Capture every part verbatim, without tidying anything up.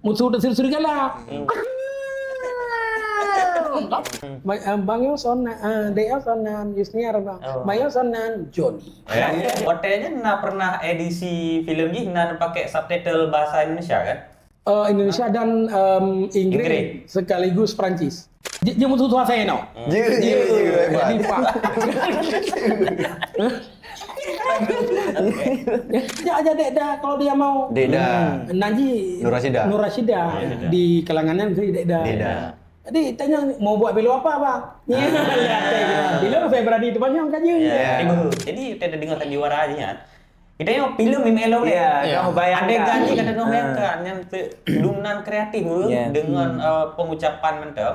Musuh dak serigala. Hmm. Ba-, eh, Bang Yos on, eh, Dek Yos on, eh, Yusniar, Bang. Oh. Bang Yos on, eh, Joni. Ya. Watèe nyan na pernah edisi filem jih na pakai subtitle bahasa Indonesia kan? Eh, Indonesia dan, em, Inggris Inggris. Sekaligus Perancis. Ji-, ji musuh tuha saya no. Ji, ji, ji, hebat. Jadi, Pak. Ya, aja Dek Da kalau dia mau. Dek Da. Hmm. Nanji Nurasida. Nurasida. Nurasida. Di kalangannya mesti Dek Da. Dek Da. Jadi tanya mau buat filem apa, Bang? Ya, ya, ya. Filem saya berani terbanyong kan je. Ya. Jadi, jadi kita dengar sandiwara aja kan. Kita yang filem memang elok Ya, ya. Dah bayangkan. Adegan ni kata noh Ah. bayangkan yang tu, dum nan kreatif tu Ya. dengan, eh, pengucapan mantap.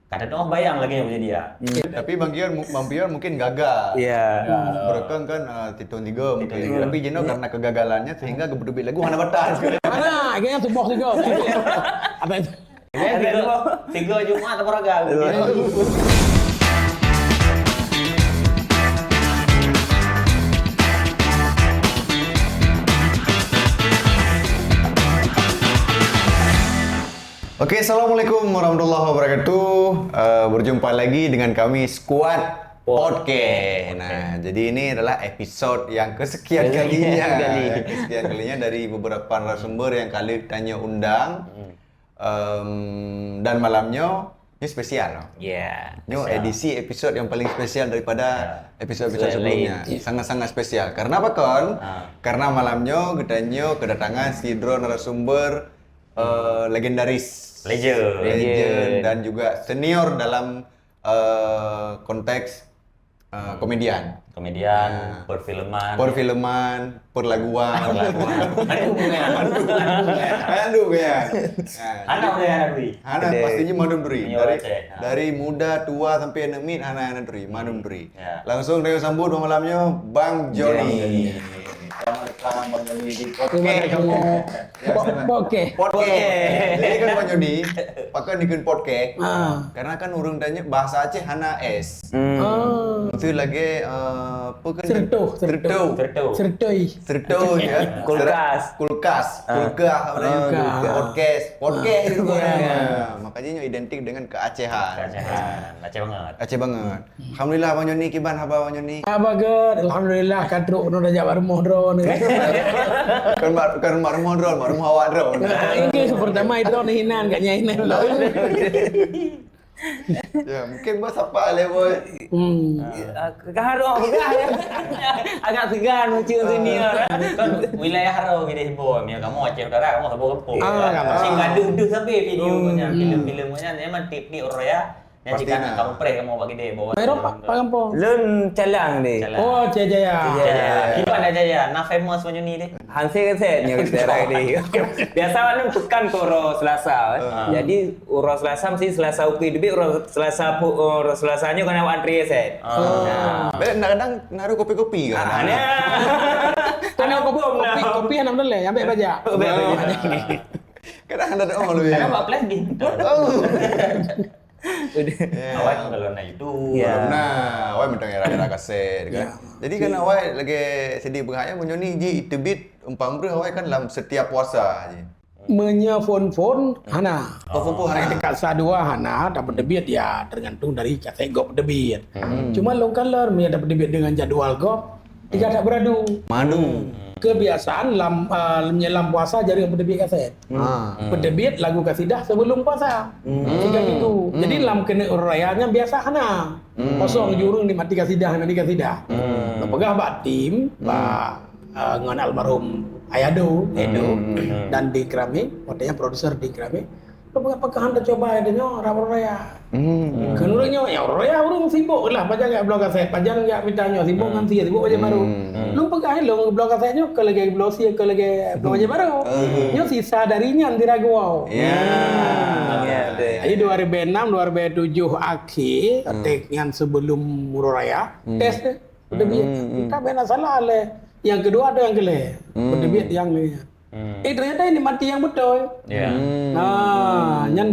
Kata noh bayang lagi yang jadi ya. Hmm. Tapi Bang Gion, Bang Pion mungkin gagal. Ya. Ya, berekang kan, eh, Titun tiga mungkin. Titun tiga. Tapi jeno karena kegagalannya sehingga geuteubiet lagu hana batas. Hana, akhirnya tuboh tiga. Apa itu? Ya, tiga, tiga Jumat atau beragam. Oke, assalamualaikum warahmatullahi wabarakatuh. Eh, berjumpa lagi dengan kami Squad Podcast. Podcast. Nah, jadi ini adalah episod yang kesekian Kesekian kalinya. kali. Kesekian kalinya dari beberapa narasumber yang kali tanya undang. Hmm. Em, dan malamnya, ini spesial, no? Ya, Nyo spesial. Edisi episod yang paling spesial daripada Ya. episod-episod Episod sebelumnya. lain. Sangat-sangat spesial. Karena apa, Kon? Ah. Karena malamnya kita nyo kedatangan sidroe narasumber, eh, legendaris. Legend. Legend Legend. Dan juga senior dalam, eh, konteks, eh, komedian. Komedian, Ah. perfilman. Perfilman, perlaguan. Perlaguan. Aduh, ya. Aduh, ya. Ah, Anak jadi, udah anak duri. Anak Gede. Pastinya mandum duri. Nyoe Dari, Aceh. Ah. dari muda, tua sampai anak mit, hana anak duri, mandum duri. Ya. Langsung saya sambut dua malamnya, Bang Joni. Joni. Selamat datang, Bang Joni, di Terima podcast. kasih. Ya, Bo-, sama. Podcast. Podcast. Podcast. Jadi kan Bang Joni, pakon dikheun podcast? Ah. Karena kan ureueng tanya bahasa Aceh hana S. Hmm. Ah. Itu lagi, eh, apa kan? Sertoh, sertoh. Sertoh. Sertoh. Sertoh, ya. Kulkas. Kulkas. Ah. Kulkas, apa Ah, namanya? kulkas. Podcast. Podcast Ah. itu kan. Podcast. Ya, makanya nyo identik dengan keacehan. Keacehan. Aceh banget. Aceh banget. Alhamdulillah, Bang Joni, kiban haba Bang Joni? Haba gét, alhamdulillah, ka trok keunoe tajak bak rumoh droeneuh. Kan mak, kan mak rumoh droe, mak rumoh awak droe. Nah, ini pertama itu nih hinan, kat nyai hinan. Ya, mungkin bos apa le, boy? Hmm. Ah, ka harok peugah ya. Agak segan macam senior. Kan wilayah haro gini, boy. Mia kamu Aceh Utara, kamu Sabo Kampung. Ah, kamu. Sing gaduh tu sampai video Hmm. punya, Hmm. filem-filem punya, memang tip-tip orang ya. Nyan Pasti cit ka na. Kampung preh kamoe bak gede bawa. Mai ropak, Pak Gampong. Lôn Calang deh. Calang. Oh, Aceh Jaya. Jaya. Jaya. Kiban dah Jaya, na famous macam ni deh. Hanse kan set nyo kita rai deh. Biasa kan pekan tu uroe Selasa kan. Ah. Jadi uroe Selasa mesti Selasa ukui, tapi uroe Selasa pu-, uroe Selasa nyo kan awak antri set. Ah. Nah. Bek nak kadang naruh kopi-kopi kan. Ah, nah. Kalau kopi, kopi, kopi hana boleh, ambil bajak. Ambil bajak. Kadang ada doa lebih. Kadang buat plan gitu. Oh. Udah. Ya. Awai kan kalau na YouTube. Ya. Nah, awai mantong era-era kaset kan. Ya. Jadi kan awai lagi sedih beuraya meunyoe ni ji teubiet umpang breuh awai kan dalam setiap puasa ji. Meunyoe phon-phon hana. Oh, phon-phon hana. Dekat sa dua hana, tapi teubiet ya tergantung dari kaset gob teubiet. Hmm. Cuma long color meunyoe dapat teubiet dengan jadual gob, tiga tak beradu. Madu. Kebiasaan lam, ah, lam puasa jarang peuteubiet kaset. Hmm. Ah. Peuteubiet lagu kasidah sebelum puasa. Hmm. Tiga minggu. Hmm. Jadi lam keuneuk raya nyan biasa hana. Hmm. Kosong jurung nikmati kasidah, nikmati kasidah. Hmm. Peugah bak tim, Hmm. bak, ah, ngon almarhum Ayado, Edo, Hmm. dan Ding Keramik, waktu nyan produser Ding Keramik. Peugah-peugah hana cuba ya nyoe raya. Hmm. Keuneuk nyoe ya raya ureueng sibuk lah pajan jak bloe kaset, pajan jak mita nyoe sibuk Hmm. ngon sie, sibuk bajée baru. Hmm. Lôn peugah lôn bloe kaset nyoe ke lagée bloe sie, ke lagée bloe bajée baru. Hmm. Nyoe sisa dari nyan di ragu. Ya. Hmm. Ya, betul. Jadi dua ribu enam, dua ribu tujuh akhir, Hmm. tek nyan sebelum uroe raya, Hmm. tes deh. Udah Hmm, biasa. Hmm, hmm. Tak pernah salah leh. Yang kedua ada yang keleh. Hmm. Udah biasa yang ni. Hmm. Eh, ternyata ini mati yang betul. Ya. Hmm. Nah, nyan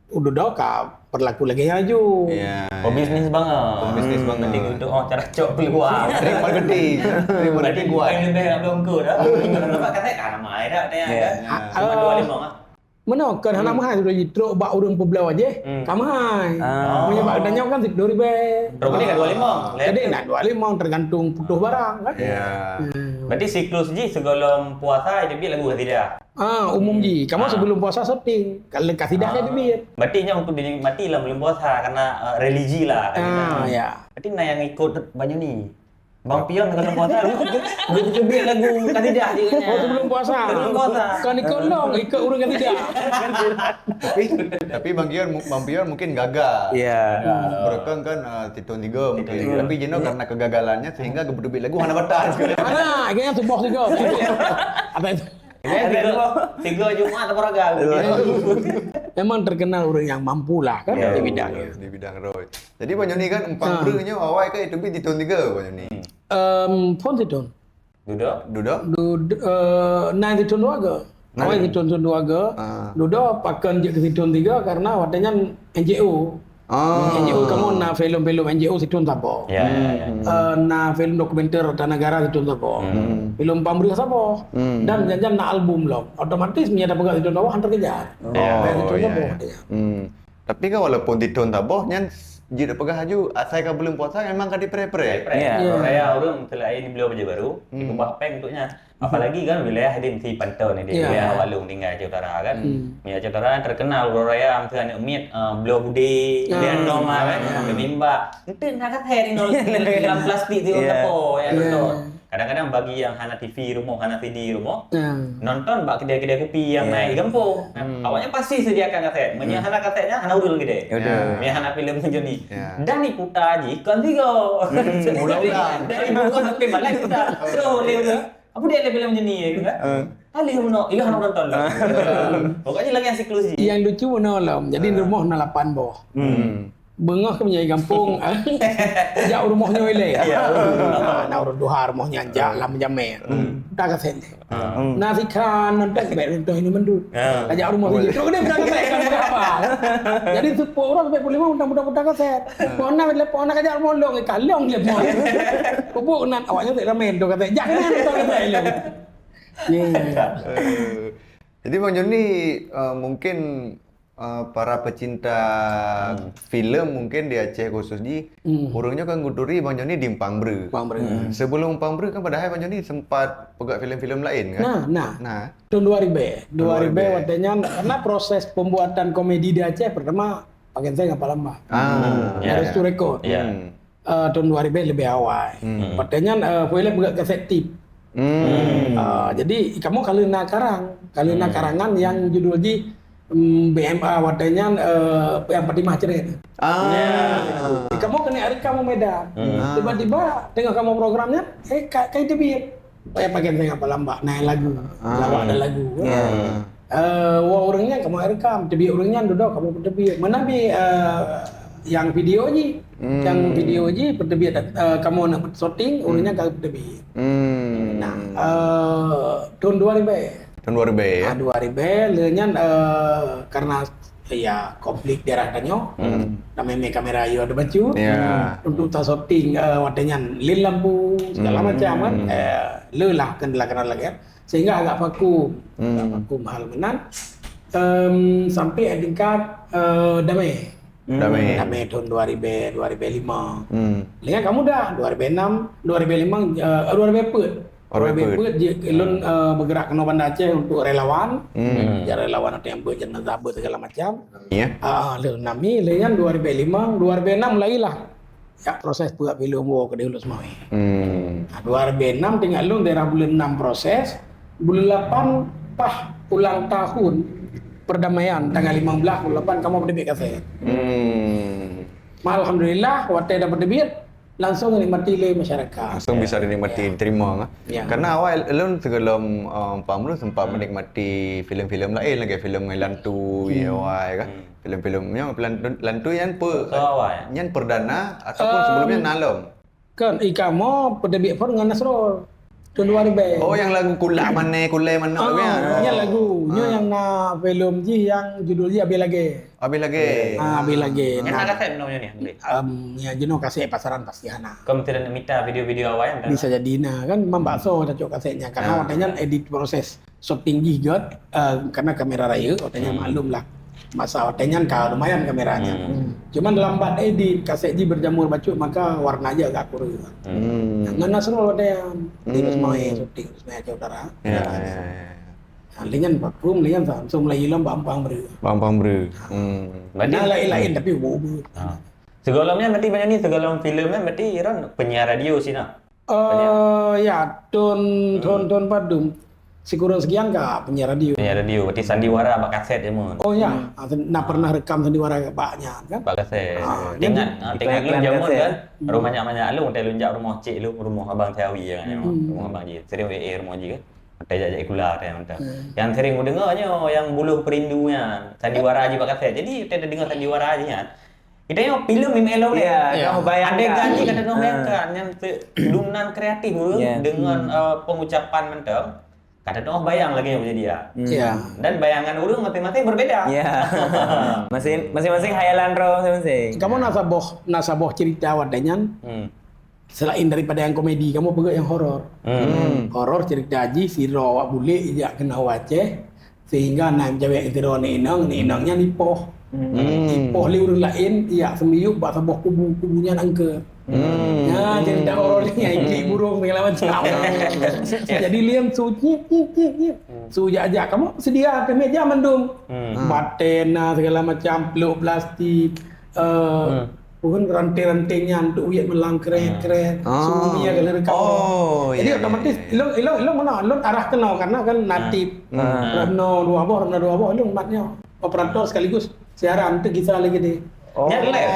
udah dah ka berlaku lagi yang laju. Ya, Pebisnis ya. Banget. Pebisnis Hmm. Banget. Penting untuk, oh, cara cok peluang. Trik marketing. Trik marketing kuat. Yang lebih nak belum ke dah. Nampak kata, ah, nama ai dah, ada yang Ya. ada. Ya. Cuma Ah. dua lima ah. Meunoe kan hana meuhai sudah jitrok bak ureuëng peubloe aja. Hmm. Ka meuhai. Ah. Meunyoe bak tanyoe kan siplôh ribèe. Rukun ni kan dua limong. Jadi nak dua limong tergantung putoh barang kan. Ya. Hmm. Berarti siklus jih sebelum puasa itu biar lagu kasidah. Ah, umum ji. Kamu sebelum puasa syuting. Kalau kasidah kan biar. Berarti nyoe untuk dinikmati lah belum puasa karena uh, religi lah. Ah, ya. Berarti nah yang ikut banyak ni. Bang Pion kalau puasa, gue teubiet lagu kasidah je kan. Oh, sebelum puasa. Sebelum puasa. Kan ikut dong, ikut ureuëng kasidah. Tapi Bang Pion, Bang Pion mungkin gagal. Ya. Berekang kan uh, Titun tiga mungkin. Tapi jino karena kegagalannya sehingga geuteubiet lagu hana batal. Hana, akhirnya subuh tiga. Apa itu? Ya, tiga, tiga Jumat atau raga. Memang terkenal orang yang mampu lah kan di bidangnya. Di bidang roh. Jadi Bang Joni kan empang breuh nyoe awai kan itu Titun tiga Bang Joni. Em, phôn Titun. Dudoe. Dudoe. Dud, eh, nai Titun dua ga. Awai Titun Titun dua ga. Ah. Dudoe pakon jeuet keu Titun tiga karena watèe nyan N G O. Ah. N G O kamoe na filem-filem N G O Titun saboh. Ya, ya, ya. Eh, na filem dokumenter Rata Negara Titun saboh. Filem Pamrih saboh. Dan janjan na album lom. Otomatis meunyo tapeugah Titun saboh han teukejar. Ya. Titun iya, saboh. iya. Hmm. Tapi kan walaupun Titun saboh nyan jeuet peugah laju asai ka buleuen puasa memang ka dipreh-preh. Ya. Raya ureuëng selain beliau baju baru, diubah peng untuknya. Apalagi kan wilayah dia mesti pantau ni, dia wilayah Walong tinggal Aceh Utara kan. Wilayah Aceh Utara terkenal uroe raya mesti aneuk miet uh, bloe budé, dia nom kan, dia mimba. Ente nak kata hari nol dalam plastik tu apa ya betul. Kadang-kadang bagi yang hana T V rumah, hana C D rumah, nonton bak kedai-kedai kopi yang naik di kampung. Awaknya pasti sediakan kaset. Meunyo hana kasetnya, hana urut kedai. Meunyo hana filem macam ni. Dan diputar ji kan tiga. Ulang-ulang. Dari buku sampai malam kita. So, dia apa dia ada filem macam ni kan? Kali mana? Iya hana nonton lah. Pokoknya lagi yang siklus ji. Yang lucu mana lom. Jadi rumah na lapan boh. Beungoh keu meunyoe gampông jak rumoh nyoe ilèe. Na ureuëng tuha rumoh nyan jak lam jamé. Putar kaset. Na sikhan nonton bèk nonton ini mendut. Kajak rumoh tu. Terus dia putar kaset kan apa? Jadi sepuluh orang sampai puluh lima udah putar kaset. Pona bila pona kajak rumoh long kalong dia pon. Kubuk nan awaknya tak ramai tu kaset. Jangan putar kaset lu. Jadi Bang Joni uh, mungkin uh, para pecinta filem mungkin di Aceh khusus di ureuëng nyoe kan geuturi Bang Joni di Empang Breuh. Empang Breuh. Sebelum Empang Breuh kan padahai Bang Joni sempat peugah filem-filem lain kan? Nah, nah. Nah. Tahun dua ribu. Dua ribu waktu nyan karena proses pembuatan komedi di Aceh pertama pakai saya ngapa lama. Ah. Harus tu rekod. Ya. Hmm. Uh, tahun dua ribu lebih awal. Waktu nyan uh, filem peugah kaset tip. Hmm. Uh, jadi kamu kalau nak karang, kalau nak karangan yang judul di um, B M A watèe nyan uh, yang Fatimah Cerit. Ah. Kamu kena hari kamu Medan. Tiba-tiba tengah kamu programnya, eh kai kai teubiet. Payah pakai tengah palambak naik lagu. Lawak ada lagu. Eh, wah ureuëng nyan kamu rekam, teubiet ureuëng nyan dudoe kamu teubiet. Mana bi eh, yang video ji, yang video ji peuteubiet eh, kamu nak syuting, ureuëng nyan ka peuteubiet. Hmm. Nah, eh, tahun dua ribu. Tahun dua ribu ya. Ah, dua ribu le nyan eh, karena ya konflik daerah tanyoe. Ramai-ramai kamera yo ada bacu. Ya. Untuk ta syuting eh, watèe nyan lin lampu segala macam kan. Eh, le lah kendala-kendala lagi kan. Sehingga agak vakum. Agak vakum hal meunan. Em, sampai tingkat eh, damai. Damai. Damai tahun dua ribu, dua ribu lima. Hmm. Dengan kamu dah dua ribu enam, dua ribu lima, eh, dua ribu empat. Oh, dua ribu empat. Dua ribu empat je lôn eh, bergerak kena Banda Aceh untuk relawan. Ya relawan atau yang berjenazah apa segala macam. Ya. Ah, le nami le kan dua ribu lima, dua ribu enam mulailah. Ya proses buat filem wo ke dulu semua. Hmm. Nah, dua ribu enam tinggal lôn daerah bulan enam proses, bulan lapan pah ulang tahun perdamaian tanggal lima belas bulan lapan kamu berdebit kaset. Hmm. Alhamdulillah, watèe dapat debit langsung dinikmati oleh masyarakat. Langsung bisa dinikmati, diterima kan. Ya. Karena awal lôn sebelum uh, Pak Amrul sempat menikmati filem-filem lain lagi, filem ngai lantu, ya wai kan. Filem-filem yang lantu yang per, Awai. Yang perdana ataupun sebelumnya nalom. Kan ikamo peuteubiet phôn dengan Nasrul. Tahun dua ribu. Oh, yang lagu Kulak Mané, Kulai Manok tu kan? Ah, nyan lagu. Nyoe nyang na filem jih yang judul jih Abih Lagèe. Abih Lagèe. Ah, Abih Lagèe. Nyan na kaset bunoe nyoe ni, Abih? Em, ya, jinoe kaset pasaran pasti hana. Kau mesti nak mita video-video awai kan? Bisa jadi na kan, mambakso tacok kasetnya. Karena watèe nyan edit proses syuting jih göt, eh, karena kamera rayeuk, watèe nyan maklum lah. Masa watèe nyan ka lumayan kameranya. Cuman lambat edit, kaset jih berjamur bacut, maka warna jih agak kurang. Ngon Nasrul watèe nyan, di Ismail syuting, Ismail Aceh Utara. Ya, ya, ya. Ha, lé nyan vakum, lé nyan langsung mulai ilom bak Ampang Breu. Bak Ampang Breu. Hmm. Berarti na laén-laén tapi ubu-ubu. Ha. Sigohlom nyan berarti banyak ni, sigohlom filem nyan berarti Iron penyiar radio sih nah. Eh, ya, tahun, tahun, tahun padum. Sikureueng sekian ka penyiar radio. Penyiar radio, berarti sandiwara bak kaset je mon. Oh ya, ah, na pernah rekam sandiwara bak nyan kan? Bak kaset. Ah, teuingat, ah, teuingat lôn jameun kan. Rumoh nyak manyak lôn, watèe lôn jak rumoh cek lôn, rumoh abang Siawi ya kan. Rumoh abang jih. Sering W A rumoh jih kan. Watèe jak-jak sikula watèe mantong. Nyang sering kudeungoe nyoe nyang Buluh Perindu nyan, sandiwara jih bak kaset. Jadi watèe tadeungoe sandiwara jih nyan, kita nyoe filem memang elok deh. Ya, dah bayang. Adegan jih ka teunoh bayangkan, nyan dum nan kreatif ureueng dengan, eh, pengucapan mantong. Ka teunoh bayang lagèe nyang jadi ya. Ya. Dan bayangan ureueng masing-masing berbeda. Ya. Masing-, masing-masing khayalan droe masing-masing. Kamoe na saboh, na saboh cerita watèe nyan. Hmm. Selain daripada yang komedi, kamoe peugah yang horor. Hmm. Horor cerita jih sidroe awak bulèk ijak keunoe u Aceh, sehingga na meucawèk sidroe aneuk inong, aneuk inong nyan ipoh. Hmm. Ipoh lé ureueng laén, ijak seumiyueb bak saboh kubu, kubu nyan angker. Hmm. Nah, cerita horor ni, iklik burung segala macam. Jadi lé nyan su nyit, nyit, nyit, nyit. Su jak-jak, kamoe seudia atas meja mandum. Hmm. Batèe na segala macam, peluk plastik, eh, Bukan ranting-ranting nyan untuk wiet meulang kret-kret. Ah. Sungai kali rekam. Oh, jadi ya, otomatis ya, ya, ilong, ilong, ilong mana? Ilong arah keunoe karena kan natif. Hmm. Rano dua boh, rano dua boh, ilong mat nyoe. Operator sekaligus siaran tu kita lagi deh. Oh. Nyan live?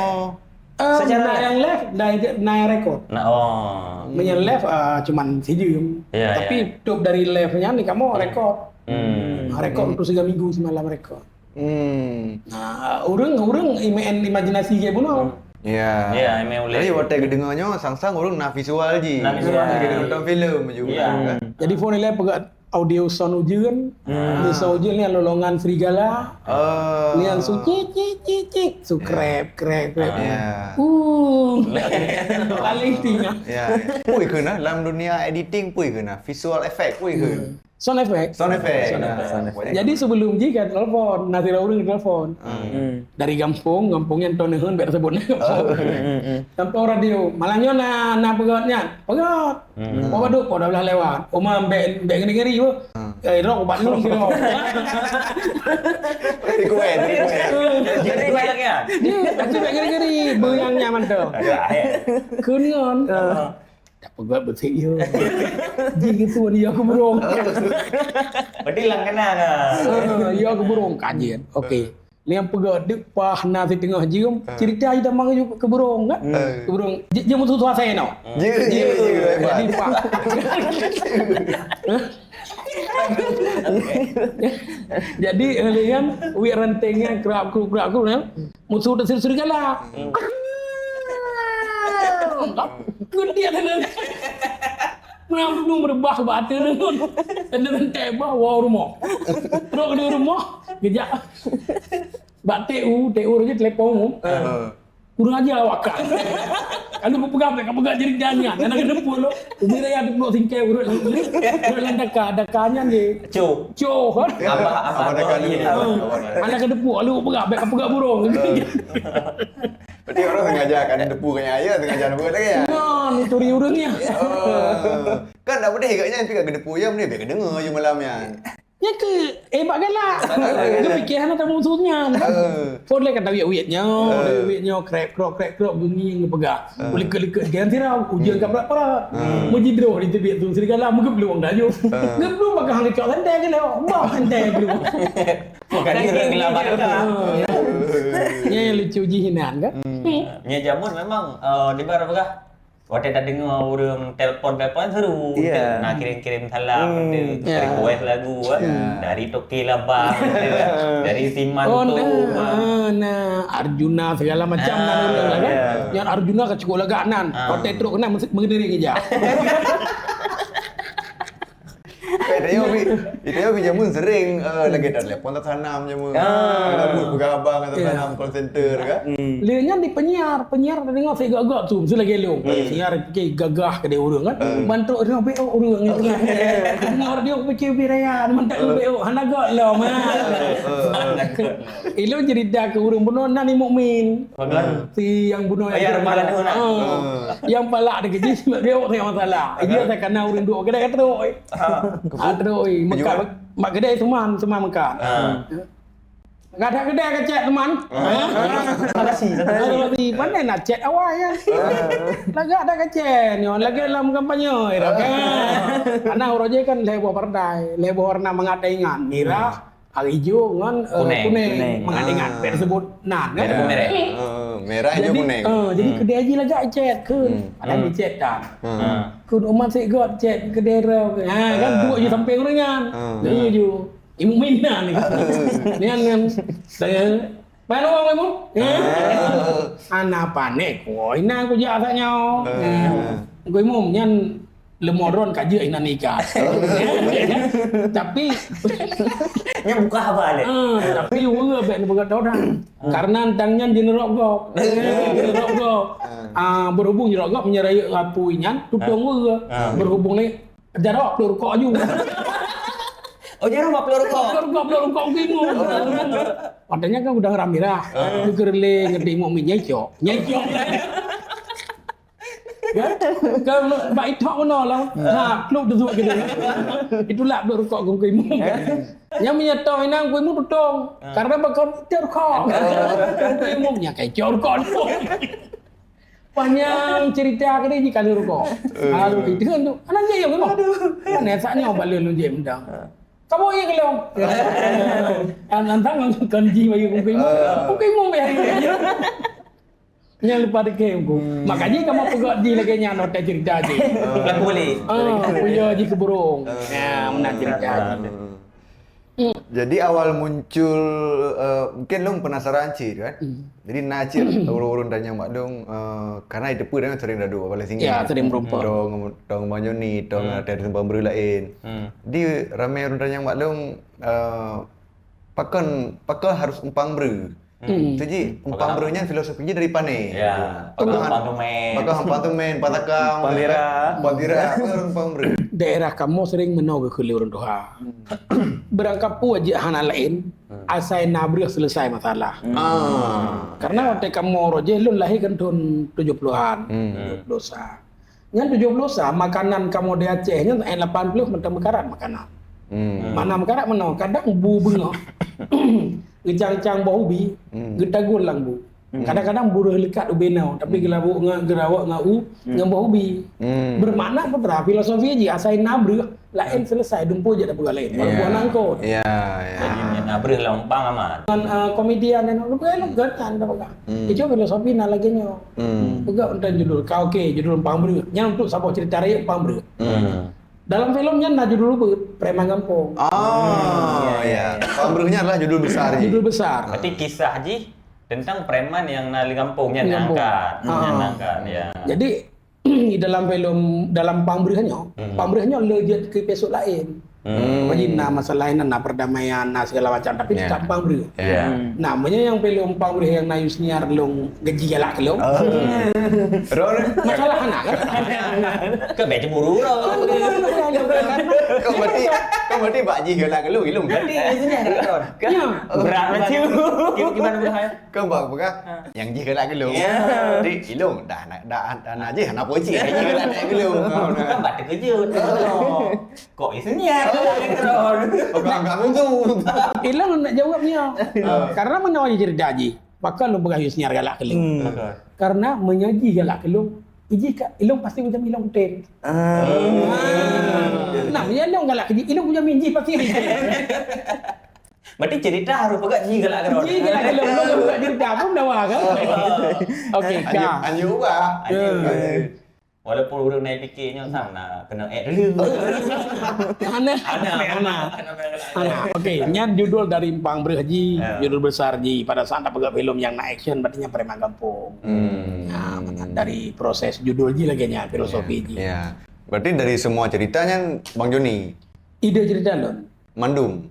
Eh, secara na yang live, na, na yang record. Nah, oh. Meunyo live, ah, cuman sijeuem. Ya, tapi ya, top dari live nyan ni kamoe record. Hmm. Ah, record untuk tiga minggu semalam record. Hmm. Nah, ureueng, ureueng main imajinasi jih bunoe. Ya. Ya, main ulèe. Tapi watèe geudeungoe nyoe, sang-sang ureueng na visual jih. Na visual. Jadi nonton filem juga kan. Jadi phôn ilèe peugah audio sound ujeuen. Hmm. Di sound ujeuen ni lolongan serigala. Oh. Ni yang su cik, cik, cik, cik. Su krep, krep, krep. Ya. Uh. Paling tinggi. Ya. Pui keuh na, dalam dunia editing pui keuh na, visual effect pui keuh. Hmm. Sound effect. Sound effect. Sound effect. Nah, sound effect. Jadi sebelum jih ka telepon, na sidroe ureueng telepon. Hmm. Dari gampông, gampông nyan teuneuk bèk teusebut. Gampông radio. Malam nyoe na, na peugöt nyan. Peugöt. Hmm. Poh padum, poh dua belas lewat. Oma bèk, bèk ngeri-ngeri, weh. Hmm. Eh, rok ubat lôn kira. Request, request. Jadi, banyak ya? Dia, tapi bèk ngeri-ngeri. Beunyan nyan mantong. Ya, ya. Keuneun. Ah. Tak peugöt beusik yo. Jih gitu dia aku burung. Berarti langganan lah. Ah, ya aku burung kajian. Okey. Ni yang peugöt deuk pah na siteungoh jeuem, cerita aja tamang ju ke burung kan? Hmm. Ke burung. Jeuem tu suasana no. Jeuem, jeuem, jeuem. Jadi pah. Jadi, eh, kan, wik ranteng kan, kerak kru, kerak kru kan. Musuh terseri-seri galak. Hmm. Gede ada. Meunang belum meubah bak ateueh deungon. Ada teuntèe bah, wow rumoh. Trok di rumoh, geujak. Bak T U, T U raja telepon. Heeh. Kurang aja awak kan. Kalau kupeugah, ka peugah jadi jangan. Karena kena pun lo. Umi raya tu peluk singkai urut. Urut lan daka, daka nyan je. Cok. Cok, ha? Abah, abah, abah daka dulu. Anak kena pun, lalu peugah, bèk ka peugah burung. Berarti orang sengaja kan depu kan ya, sengaja depu lagi ya. Nah, ni turi urang ni. Oh. Kan dak boleh agaknya tapi kat depu ya, boleh bèk deungoe je malam ya. Ya ke, eh, bak galak. Dia fikir hana tamu sunyan. Phone leh kata wiet-wiet nyoe, wiet nyoe, krek krok, krek krok, bunyi yang peugah. Ulikut-likut dia sirau, ujian ka berat-berat. Mujidroh di tebik tu, serigala, meugeblung dah ju. Geblung bakal hang kecok santai ke lewat. Bah, santai geblung. Bukan dia gelap mata. Nya yang lucu jih inan kan? Nya jameun memang, eh, di bar peugah. Watèe tadeungoe ureueng telpon-telpon seru. Iya. Nah, kirim-kirim salam, request lagu kan. Dari Toke Labang, dari Siman. Oh, nah, nah, Arjuna segala macam nan ureueng lah kan. Yang Arjuna ka cukup lagak nan. Watèe trok nan meusi-, meugeudering ija. Ita yo bi, ita yo bi jameun sering eh, lagi telepon tatanam jameun. Ah. Ada buat peugah abang tatanam call center kan. Lé nyan di penyiar, penyiar teudeungoe si gok-gok tu, mesti lagèe lôn. Penyiar pikir gagah keudéh ureueng kan. Bantuk dia B O ureueng. Tengok dia pikir bi raya, mantap B O, hana gok lom. Ilôn cerita ke ureueng bunoe nan ni mukmin. Si yang bunoe Ayah yang rumah lalu nak. Yang palak dia keji sebab dia orang masalah. Dia tak kena ureueng duk kedai kata. Ah, terus, oi, Mekah, mak kedai teman, teman Mekah. Kadang kedai ke cek teman. Makasih. Kalau di mana nak cek awal ya. Lagak ada kecek nyo, lagi dalam kampanye ira kan. Karena uroje kan lebo partai, lebo warna mangat ingat. Merah, hari hijau ngan eh, Kuning. kuning, Kuning. mangat ingat. Tersebut nah kan. Merek. Eh, merah hijau Jadi, kuning. eh, jadi kedai haji lagak cek ke. Ada dicek dah. Hmm. Kun umat sik got cek kedai rau. Ha kan dua je samping orang kan. Dua je. Ibu Mina ni. Ni kan saya Mana orang ibu? Ana panik. Woi, na aku jak tak nyau. Aku ibu nyan lemorong kaje ina nikah. Tapi Nya buka haba le. Ah, tapi ureueng bèk neupeugah tau dah. Karena tang nyan jineurok gob. Jineurok gob. Ah, berhubung jineurok gob meunyo rayeuk apui nyan tutong ureueng. Berhubung ni jarok plôh rukok aju. Oh, jarok bak plôh rukok. Plôh rukok, plôh rukok bingung. Padahal kan udah ramirah. Geureulee ngeudimok minyak cok. Nyai cok. Kan bak itok meunoe lah. Ha, klub tu suka gitu. Itulah duk rukok gong kuimu. Nyang meunyo tong inang kuimu tutong. Karena bakal itu rukok. Kuimu nya kai cok rukok. Panjang cerita ke dia jika rukok. Lalu itu kan tu. Anak dia yang memang. Kan esak nyawa bala lu je mendang. Kamu yang kelong. Nantang kan ji bayu kuimu. Kuimu bayar. Nyang leupah dikém ku. Makajih kamoe peugah jih lagèe nyan hotel cerita jih. Lagu boleh. Ah, puja jih keu burung. Ya, meunan cerita jih. Jadi awal muncul uh, mungkin long penasaran cit kan. Jadi na cit urun-urun tanyong mak long uh, karena itu pun dengan sering dadu apalagi singgih. Ya, sering berumpa. Tong tong manyoni, tong ada simpang beri lain. Di ramai urun tanyong mak long uh, pakon pakon harus empang beri. Hmm. Jadi empang beri nyan filosofi jih dari pane. Ya, pakon empang tumen. Pakon empang tumen, patakam, Pambira. Pambira, empang beri. Daerah kamoe sering meunoe geukheun lé ureueng tuha. Beurangkapeue jih hana laén, asai na breuh selesai masalah. Ah. Karena watèe kamoe rojeh lôn lahé kan thôn tujuh puluhan, tujuh puluh sa. Nyan tujuh puluh sa makanan kamoe di Aceh nyan ayat lapan puluh mantong meukarat makanan. Hmm. Mana meukarat meunoe, kadang bu beungoh. Geucang-cang boh ubi, geutagul lam bu. Kadang-kadang bu reuh leukat ubé nyoe, tapi geulabok ngon geurawok ngon u ngon boh ubi. Hmm. Bermakna putra filosofi jih asai na breuh laén selesai dumpeue jak dapur laén. Walaupun aneuk angkot. Ya, ya. Jadi na breuh lam empang aman. Ngon uh, komedian dan orang lain kan ada pegang. Itu filosofi na lagi nyoe. Hmm. Pegang untuk judul kau okey, judul empang breuh. Nyan untuk saboh cerita rakyat empang breuh. Hmm. Dalam filem nyan na judul ubeut, Preman Gampong. Oh, ya. Empang breuh nyan adalah judul besar je. Judul besar. Berarti kisah jih tentang preman yang na di gampong nyan Gampong. Angkat. Ah. Nyan Angkat ya. Jadi di dalam filem dalam empang breuh nyoe, empang breuh nyoe le jeuet ke episod lain. Hmm. Jadi na masalah na, na perdamaian, na segala macam tapi Ya. tetap empang breuh. Ya. Nah, meunyo yang filem empang breuh yang na Yusniar long gaji galak kelong. Ron, Masalah anak kan? Ke baju buru lah. kau berarti kau berarti bak jih galak kelong ilong kan? Berarti di sini ada Ron. Ya. Berat macam. Gimana berat? Kau bak pegang yang jih galak kelong. Ya. Jadi ilong dah nak dah dah nak jih anak pocik jih galak kelong. Kan bak terkejut. Kok di sini ada Ron? Pegang kamu tu. Ilong nak jawabnya. Karena mana orang cerita jih. Pakon lôn peugah Yusniar galak kelong. Karena meunyo jih galak kelong, iji ka ilong pasti macam ilong tem. Nah, meunyo ilong galak kejih, ilong punya minji pasti. Berarti cerita harus pegang jih galak Ron. Jih galak kelong, ilong galak cerita pun dawa kan. Okey, Anjur ka. anjur ubah. Walaupun urang naik fikir nyoe sang nak kena act dulu. Anak, anak, anak. Anak. Okey, nyan judul dari Empang Breuh ji, judul besar ji. Pada saat nak peugah filem yang nak action berarti nyan preman gampong. Nah, dari proses judul ji lagi nyan filosofi ji. Ya. Berarti dari semua cerita nyan Bang Joni. Ide cerita lôn. Mandum.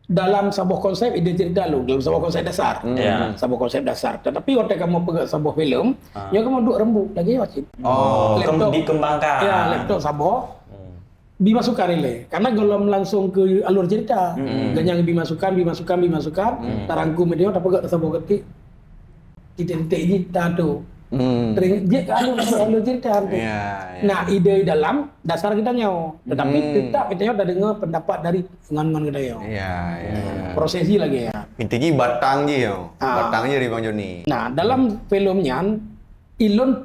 Dalam saboh konsep ide cerita lôn, dalam saboh konsep dasar. Hmm. Ya. Saboh konsep dasar. Tetapi watèe kamoe peugah saboh filem, ha, nyoe kamoe duek rembuk lagèe nyoe cit. Oh, kem-, laptop. Dikembangkan. Ya, laptop saboh. Hmm. Bi masukan ilèe. Karena gohlom langsung keu alur cerita. Hmm. Ganyang bi masukan, bi masukan, bi masukan. Hmm. Tarangkum itu, tapeugah saboh ketik. Titik-titik jih ta tu. Hmm. Tering-, jeuet ka alur, alur cerita tu. Ya, ya. Nah, ide dalam dasar geutanyoe. Tetapi, hmm, tetap geutanyoe tadeungoe pendapat dari ngon-ngon geutanyoe. Ya, ya. Hmm. Proses jih lagèe nyan. Inti jih batang jih, yo. Ah. Batang jih dari Bang Joni. Nah, dalam filem nyan, ilôn,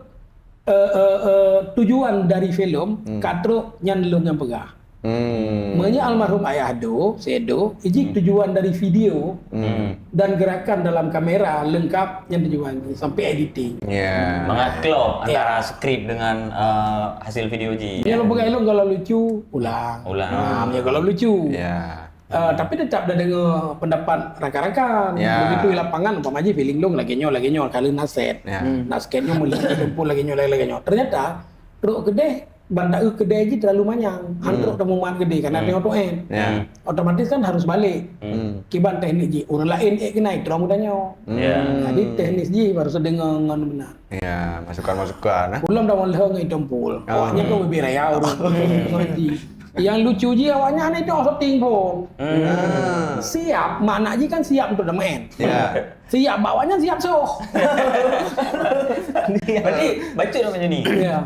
eh, eh, eh, tujuan dari filem, hmm, ka trok nyan lôn nyang peugah. Hmm. Meunyoe almarhum Ayah Edo, Syeh Edo, ijih, hmm, tujuan dari video, hmm, dan gerakan dalam kamera lengkap nyan tujuan sampai editing. Ya. Mangat klop, ya, antara skrip dengan, eh, hasil video jih. Meunyoe lôn peugah ilôn kalau lucu, ulang. Ulang. Ha, meunyoe kalau lucu. Ya. Eh, tapi tetap tadeungoe pendapat rakan-rakan. Ya. Begitu di lapangan, umpama jih feeling lôn lagèe nyoe, lagèe nyoe, ka lheueh na set. Ya. Hmm. Na set nyoe meuleuh tumpul lagèe nyoe, lagèe nyoe. Ternyata, trok keudeh, ban taeu keudeh jih terlalu manyang. Hmm. Han trok tamumat keudeh, karena, hmm, tengok tu kan. Ya. Otomatis kan harus balek. Hmm. Kiban teknik jih, ureueng laén ék keunan, trong geutanyoe. Hmm. Ya. Jadi, teknis jih baru tadeungoe ngon beuna. Ya, masukan-masukan, eh. Ulôn dah lheueh ngon Itompul. Ah. Awaknyan kan bubé raya ureueng. Ngerti. Yang lucu jih awaknyan hana itong syuting pun. Hmm. Siap, makna jih kan siap untuk damain. Ya. Siap bak awaknyan siap soh. Berarti bacut nama Joni. Ya.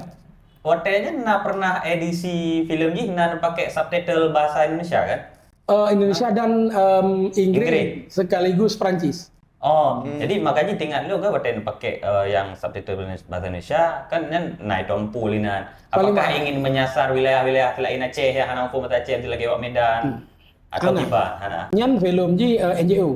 Watèe nyan na pernah edisi filem jih na pakai subtitle bahasa Indonesia kan? Eh, Indonesia dan, em, Inggris. Inggris. Sekaligus Perancis. Oh, hmm, jadi makanya teuingat lôn kan watèe pakai, eh, yang subtitle bahasa Indonesia, kan nyan na Itompul inan. Apakah ingin menyasar wilayah-wilayah selain Aceh yang hana hukum bahasa Aceh, lagèe awak Medan? Hmm. Atau kiban, hana? Nyan filem jih, eh, N J O.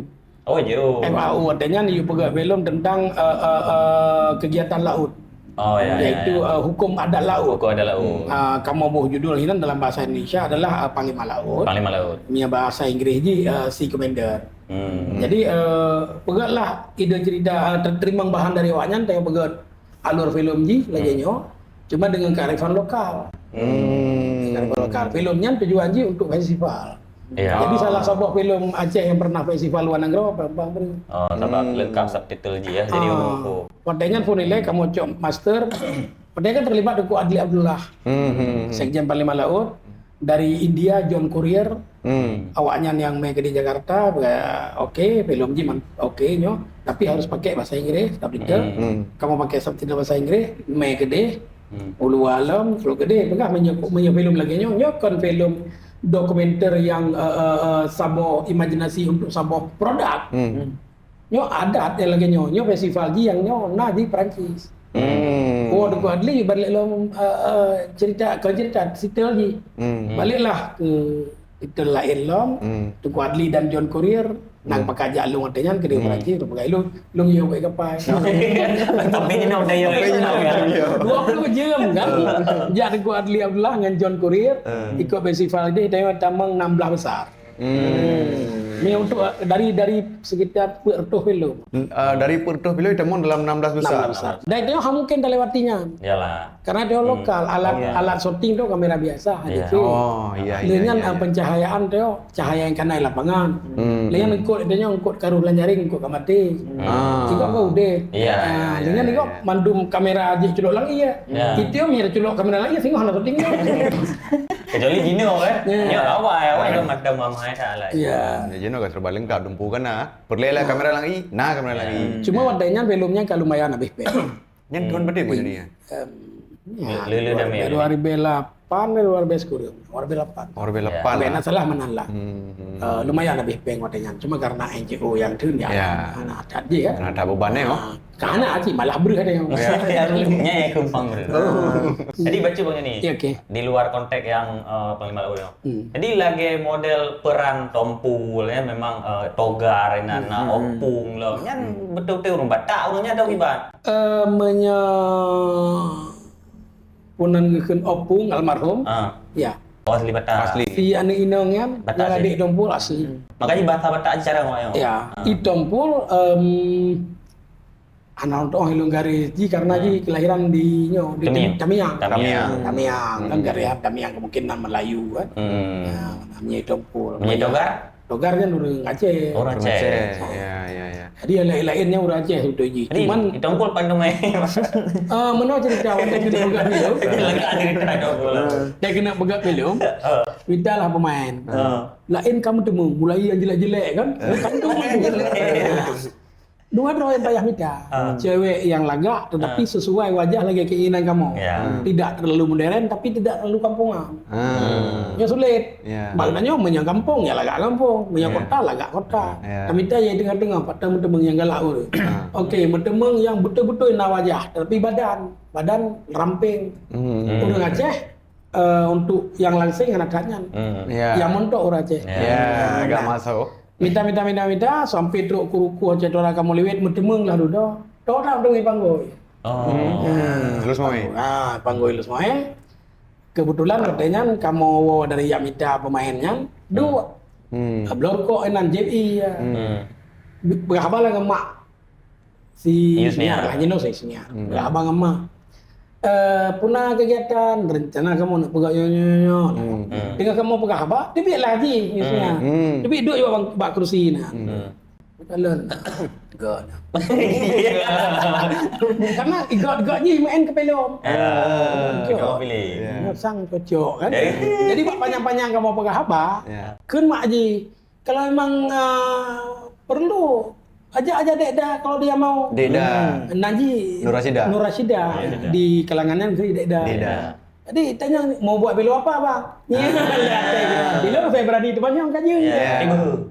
Oh, N J O. F A O, artinya yue peugah filem tentang, eh, eh, eh, kegiatan laut. Oh, ya, ya, ya. Yaitu, eh, hukum adat laut. Hukum adat laut. Ah, kamoe boh judul hinan dalam bahasa Indonesia adalah, eh, Panglima Laut. Panglima Laut. Meunyoe bahasa Inggris jih, eh, Sea Commander. Hmm. Jadi, eh, peugah lah ide cerita, eh, ter-, teurimong bahan dari awaknyan, tanyoe peugah alur filem jih lagèe nyoe, cuma dengan kearifan lokal. Hmm. Kearifan lokal. Filem nyan tujuan jih untuk festival. Ya. Jadi, salah saboh filem Aceh yang pernah festival luar nanggroe, Bang, Bang Bri. Oh, sabab lengkap subtitle jih ya. Jadi, ah, ureueng muphom. Watèe nyan pun ilèe kamoe cok master. Watèe kan terlibat Teungku Adli Abdullah. Hmm, hmm, hmm. Sekjen Panglima Laut. Dari India, John Courier. Hmm. Awaknyan yang mé keudeh Jakarta, eh, oke, filem jih man-, oke nyoe, tapi harus pakai bahasa Inggris, subtitle. Hmm. Hmm. Kamoe pakai subtitle bahasa Inggris, mé keudeh, hmm, u luwa lom, trok keudeh, peugah meunyoe, meunyoe filem lagèe nyoe, nyoe kon filem dokumenter yang, eh, eh, eh, saboh imajinasi untuk saboh produk. Hmm. Nyoe adat nyang lagèe nyoe, nyoe festival jih nyang nyoe na di Perancis. Hmm. Oh, Teungku Adli balik lom, eh, eh, cerita, kon cerita, titel jih. Hmm. Baliklah keu titel laén lom, hmm, Teungku Adli dan John Courier, nang, hmm, pakat jak lôn watèe nyan keudeh, hmm, Perancis, lôn peugah ilôn, lôn yue bak kapai. Tapi ni nak daya. Dua puluh jam kan. Jak Teungku Adli Abdullah ngon John Courier, hmm, ikut festival deh, tanyoe tamong enam belas besar. Hmm. Ni untuk, eh, dari, dari sekitar peuet reutôh kilo. Hmm, eh, dari peuet reutôh kilo, tamong dalam enam belas besar. Enam belas besar. Dan itu hana mungkin talewati nyan. Yalah. Karena dia, hmm, lokal, alat, oh, ya, alat syuting tu kamera biasa, ya, H D V. Oh, iya, iya, dengan, iya, eh, iya, pencahayaan tu, cahaya yang kena di lapangan. Hmm. Lain eungkôt, dia eungkôt karu lam jaring, eungkôt ka maté. Ah. Tiga kau udah. Iya, ah, iya, dengan iya, juga iya, mandum kamera aja culok lagi ya. Ya. Itu yang mira culok kamera lagi, singoh hana syuting tu. Kecuali jinoe, eh. Ya. Nyoe awai, awai, ya, kan macam mamai that lah. Ya. Ya, jinoe kan serba lengkap, dumpu kan na. Peureulèe lah, ya, kamera lagi, na kamera, ya, lagi. Cuma, ya, watèe nyan filem nyan ka lumayan habéh péng. Nyan tahun, hmm, berapa, Mak Joni, ya? Em, ya, lé-, lé-, lé-, dua ribu lapan, dua ribu sepuluh. Dua ribu lapan. Dua ribu lapan. Ya. Bèk na salah meunan lah. Hmm, hmm. Eh, lumayan habéh péng watèe nyan. Cuma karena N G O nyang theun ya. Ya. Nah, that jih ya. Nah, that beban, ya. Ah. Ka hana cit, malah breuh ada nyang. Ya. Nyan nyang keumpang breuh. Oh. Jadi, bacut Bang Joni. Ya, oke. Di luar konteks nyang, eh, Panglima Laut nyoe. Hmm. Jadi, lagèe model peran Tompul, ya, memang, eh, togar, inan, hmm, na, hmm, opung lom. Nyan, hmm, beutôi-beutôi ureueng Batak, ureueng nyan atau kiban? Eh, meunyoe punan geukheun opung almarhum. Ah. Ya. Oh, asli Batak. Asli. Si aneuk inong nyan, Batak nyang asli. Adik Tompul asli. Makanya bahasa Batak aja cara ngomong. Ya. Ah. I Tompul, em, Hana lôn tu'oh ilôn garéh jih karena jih kelahiran di nyoe, di Tamiang. Tamiang. Tamiang. Tamiang. Kan garéh Tamiang kemungkinan Melayu kan. Hmm. Ya, namanya Tongkol. Namanya Togar? Togar kan orang Aceh. Orang Aceh. Aceh. Ya, ya, ya. Jadi yang lain-lainnya orang Aceh betul jih. Jadi, cuman Tongkol pandung eh. Ah, mana cerita orang kena peugah belum? Lagak cerita Tongkol. Dia kena peugah belum? Mintalah pemain. Lain kamu temu, mulai yang jelek-jelek kan? Kamu temu. Dua droe nyang payah mita. Ah. Cewek yang lagak tetapi sesuai wajah lagi keinginan kamu. Ya. Tidak terlalu modern tapi tidak terlalu kampungan. Ah. Nyoe sulit. Ya. Maknanya meunyoe gampông ya lagak gampông, meunyoe kota lagak kota. Ya. Kami mita nyang tengah-tengah, patah meuteumèe nyang galak ureueng. Ah. Okey, meuteumèe yang betul-betul na wajah, tapi badan, badan ramping. Hmm. Ureueng Aceh eh, untuk yang langsing hana that nyan. Hmm. Ya. Yang montok ureueng Aceh. Ya, agak masuk. Mita, mita, mita, mita, sampai trok keu rukoh cedera kamoe liwet, meuteumèe lah dudoe. Toh dah demi panggoi. Oh. Hmm. Lus Moe. Ah, panggoi Lus Moe. Kebetulan watèe nyan kamoe woe dari jak mita pemain nyan, dua. Hmm. Bloe rukok inan J I ya. Hmm. Be-, beurhaba lah ngon mak. Si Yusniar. Yusniar lah, Yunus Yusniar. Hmm. Beurhaba ngon mak. Eh, puna kegiatan, rencana kamoe nak peugah nyoe, nyoe, nyoe. Hmm. Tengah kamoe peugah haba, teubiet lah jih Yusniar. Hmm. Teubiet duek bak, bak kerusi na. Hmm. Kalon. Gak. Karena gak-gak jih main ke pelom. Ah, cocok. Kau pilih. Ya. Sang cocok kan. Eh. Jadi bak panjang-panjang kamoe peugah haba. Ya. Kheun mak jih. Kalau memang, ah, perlu, ajak aja Dek Da kalau dia mau. Dek Da. Hmm. Naji Nur Rasida. Nur Rasida. Nur Rasida. Di kalangan nyan mesti Dek Da. Dek Da. Jadi tanya mau buat belo apa bang? Ya. Belo saya berani tu banyak kaji. Ya.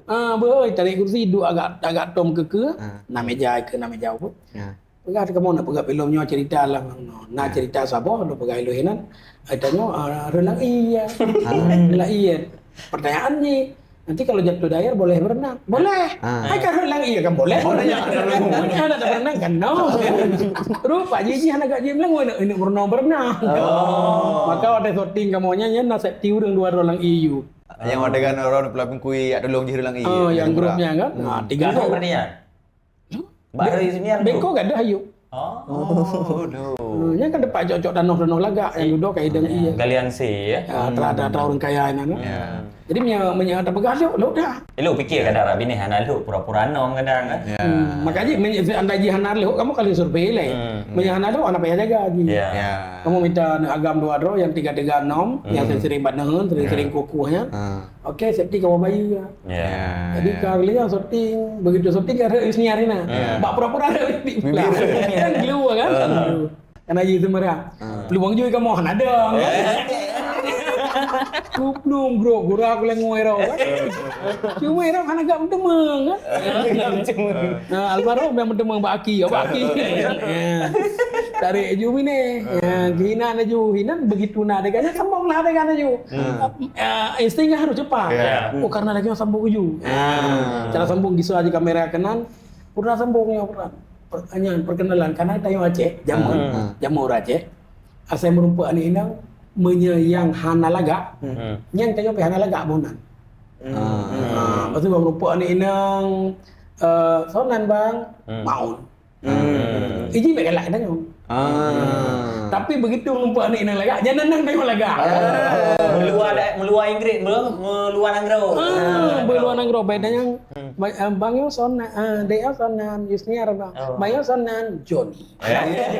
Ah, beuh, tarik kursi duduk agak agak tom keke. Ah. Enam meja ke enam meja pun. Ya. Peugah kamoe nak peugah filem nyoe cerita lah. Na cerita saboh nak peugah ilôn hinan. Ai tanyoe, ah, Reulang Ie. Ah. Reulang Ie. Pertanyaan ni, nanti kalau jatuh air boleh berenang? Boleh. Ah. Ai kan Reulang Ie kan boleh. Boleh. Mana ada berenang kan? No. Rupa jih jih anak gak jim lang nak ini berenang berenang. Oh. Maka ada syuting kamoe nyan, nyan na safety urang dua Reulang Ie. Yang ada kan orang pelapin kui ada long jih Reulang Ie. Oh, yang grupnya kan? Nah, tiga Tiga orang. Berniat. Bak Be-, hari Isnin tu. Beko gadoh Ayub. Oh. Oh, aduh. Hmm, nyan kan teumpat cok-cok tanoh-tanoh lagak nyang dudoe ka idong ie. Galian C, ya? Ya, tra-tra-tra ureueng kaya nyan, kan? Ya. Jadi, meunyo, meunyo tapeugah lhok, lhok dah. Eh, lhok pikir kadang rak binéh hana lhok, pura-pura nom kadang, kan? Ya. Hmm, makanya, meunyo seandai jih hana lhok, kamoe kali survei lé. Hmm. Meunyo hana lhok, hana payah jaga lagi. Ya. Ya. Kamoe mita aneuk agam dua droe nyang tiga-tiga nom, nyang sering-sering bak neuheun, sering-sering kukuh nyan. Ha. Okey, safety kamoe bayeue. Ya. Jadi, ka geulinyang syuting, begitu syuting ka rhot Isniar na. Ya. Bak pura-pura rhot bibir. Kan glue kan? Ha. Kan aji seumeurah. Ha. Peuluwang jui kamoe hana dong. Ya. Kuplung bro, gura aku lengoi rau kan. Cuma rau hana gak meuteumeng kan. Ha, almarhum yang meuteumeng bak aki, bak aki. Ya. Tarik ju mine. Ya, hinan aju, hinan begitu na adegan, sambung lah adegan aju. Hmm. Ah, insting harus cepat. Ya. Oh, karena lagi sambung uju. Ah. Cara sambung gisa aja kamera kanan, pura sambung ya pura. Per-, nyan perkenalan karena tayo Aceh, jameun, Hmm. jameun ureueng Aceh. Asai meureumpok aneuk inong, meunyo nyang hana lagak, Hmm. nyan tayo pih hana lagak bonan. Hmm. Ah, lepas tu meureumpok aneuk inong, eh, sonan bang, Hmm. maun. Hmm. Iji bèk galak tanyoe. Ah. Tapi begitu meureumpok aneuk inong lagak, jangan nang tanyoe lagak. Ah. Meuluwa da-, meuluwa Inggris, meuluwa, meuluwa nanggroe. Ah, meuluwa nanggroe. Baik tanyong, Hmm. ba-, ah, bang yo sonan, ah, dek yo sonan, Yusniar bang. Oh. Bang yo sonan, Johnny. Eh.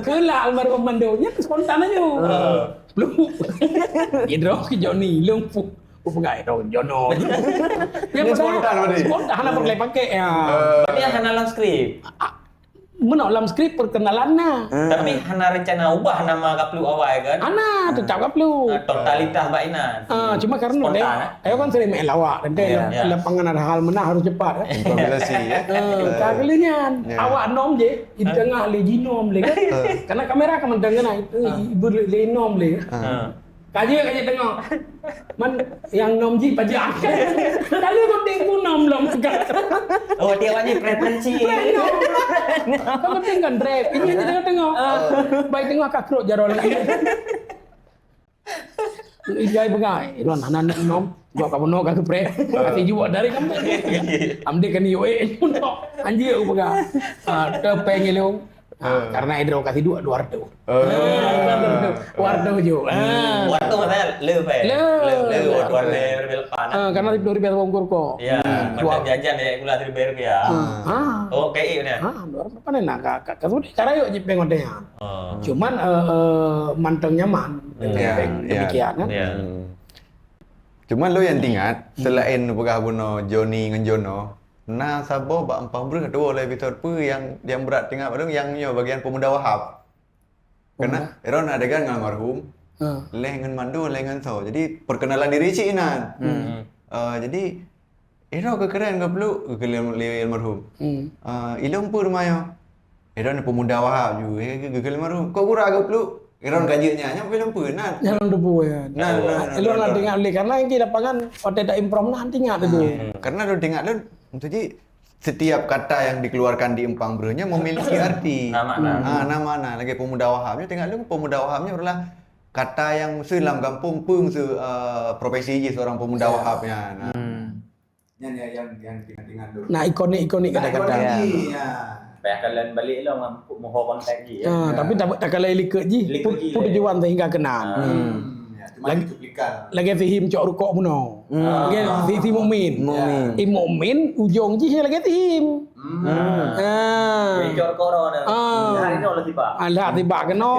Keulak almarhum Mando, nyan spontan aja. Oh. Belum. Idro ke Johnny, lumpuh. Ku peugah, "Eh, dong, jono." Dia spontan berarti? Spontan, hana pakai-pakai, ya. Eh. Berarti hana lam skrip? Ah, meunan lam skrip perkenalan na. Tapi hana rencana ubah nama kapluk awai kan? Hana, tetap kapluk. Ah, totalitas bak inan. Ah, cuma karena Spontan, deh, eh? Ayo kan sering main lawak, kan, Ya. Ya. lapangan ada hal menang harus cepat, kan? Improvisasi, ya. Eh, ka geulian. Ya. Awak nom je, di tengah le jinom le, kan? Eh. Karena kamera kan mentang kena, itu Ah. ibu le, le nom le. Ah. Ah. Kaje, kaje tengok. Man, yang nom jih pajak. Lalu tu ting pun nom lom. Oh, dia awak ni preferensi. Kau penting kan, Drep? Ini hanya tengok-tengok. Ah. Baik tengok kakrok jaroe lagi. Ijai peugah, "Eh, Ron, hana neuk nom, gok ka bunoe ka geupreh." Kasi juwak dari kampung. Amde kan yo eh, anjir aku peugah. Ah, tepeng ilung. Ah, karena idro kasi dua, dua ratus. Wardo ju. Ah. Wardo maksudnya le, Pak? Le. Le, le, wardo le, le, le, le. Ah, karena sepuluh ribu wong kurko. Ya, macam jajan ya, gula seribu rupiah. Ah. Oh, kayak ini. Ah, dua ratus apa nih? Nah, ka, ka, ka sudah cara yuk jipeng odeh. Ah. Cuman, eh, eh, mantong nyaman dengan demikian, kan? Ya. Cuman lo yang ingat, selain peugah bunoe Joni ngon Jono, na saboh bak Empang Breuh dua oleh episode peue yang, yang berat teuingat lôn, yang nyoe bagian pemuda Wahab. Kena, Ron adegan ngon almarhum, leh ngon Mandu, leh ngon Tho. Jadi, perkenalan diri cik inan. Eh, jadi, Iro keukeuren geupeluk, geukheun lé almarhum. Ah, ilong peue rumoh nyoe? Iro ni pemuda Wahab ju, eh, geukheun almarhum. Kok gura geupeluk? Iro ka jeuet nyan, nyan film peue nan? Nyan lôn teupeu ya. Nah, nah, nah, ilong nah, nah. Teuingat lé, karena di lapangan watèe ta improv nah teuingat itu. Karena lôn teuingat lôn, maksud jih, setiap kata yang dikeluarkan di Empang Breuh nyan memiliki arti. Nah, makna. Ah, nah, makna. Lagèe pemuda Wahab nyoe, teuingat lôn pemuda Wahab nyoe adalah kata yang mesti lam gampông peue mesti, eh, profesi jih seorang pemuda Wahab nyan. Nah. Nyan ya, yang, yang ingat-ingat dulu. Nah, ikonik-ikonik kata-kata. Nah, ikonik, ya. Payah kalon balik lah, ngan muho kontak jih, ya. Ah, tapi tak, tak kalon likot jih, likot jih, put-, put tujuan sehingga kenal. Ah. Hmm, ya, cuma lagi, itu cuplikan. Lagèe si Him cok rukok bunoe. Hmm. Lagèe si, si Mukmin. Mukmin. Si Mukmin, ujong jih lagèe si Him. Hmm. Ah. Jadi cok rukok dah. Ah. Hari ni lah tiba. Ah, lah tiba kena.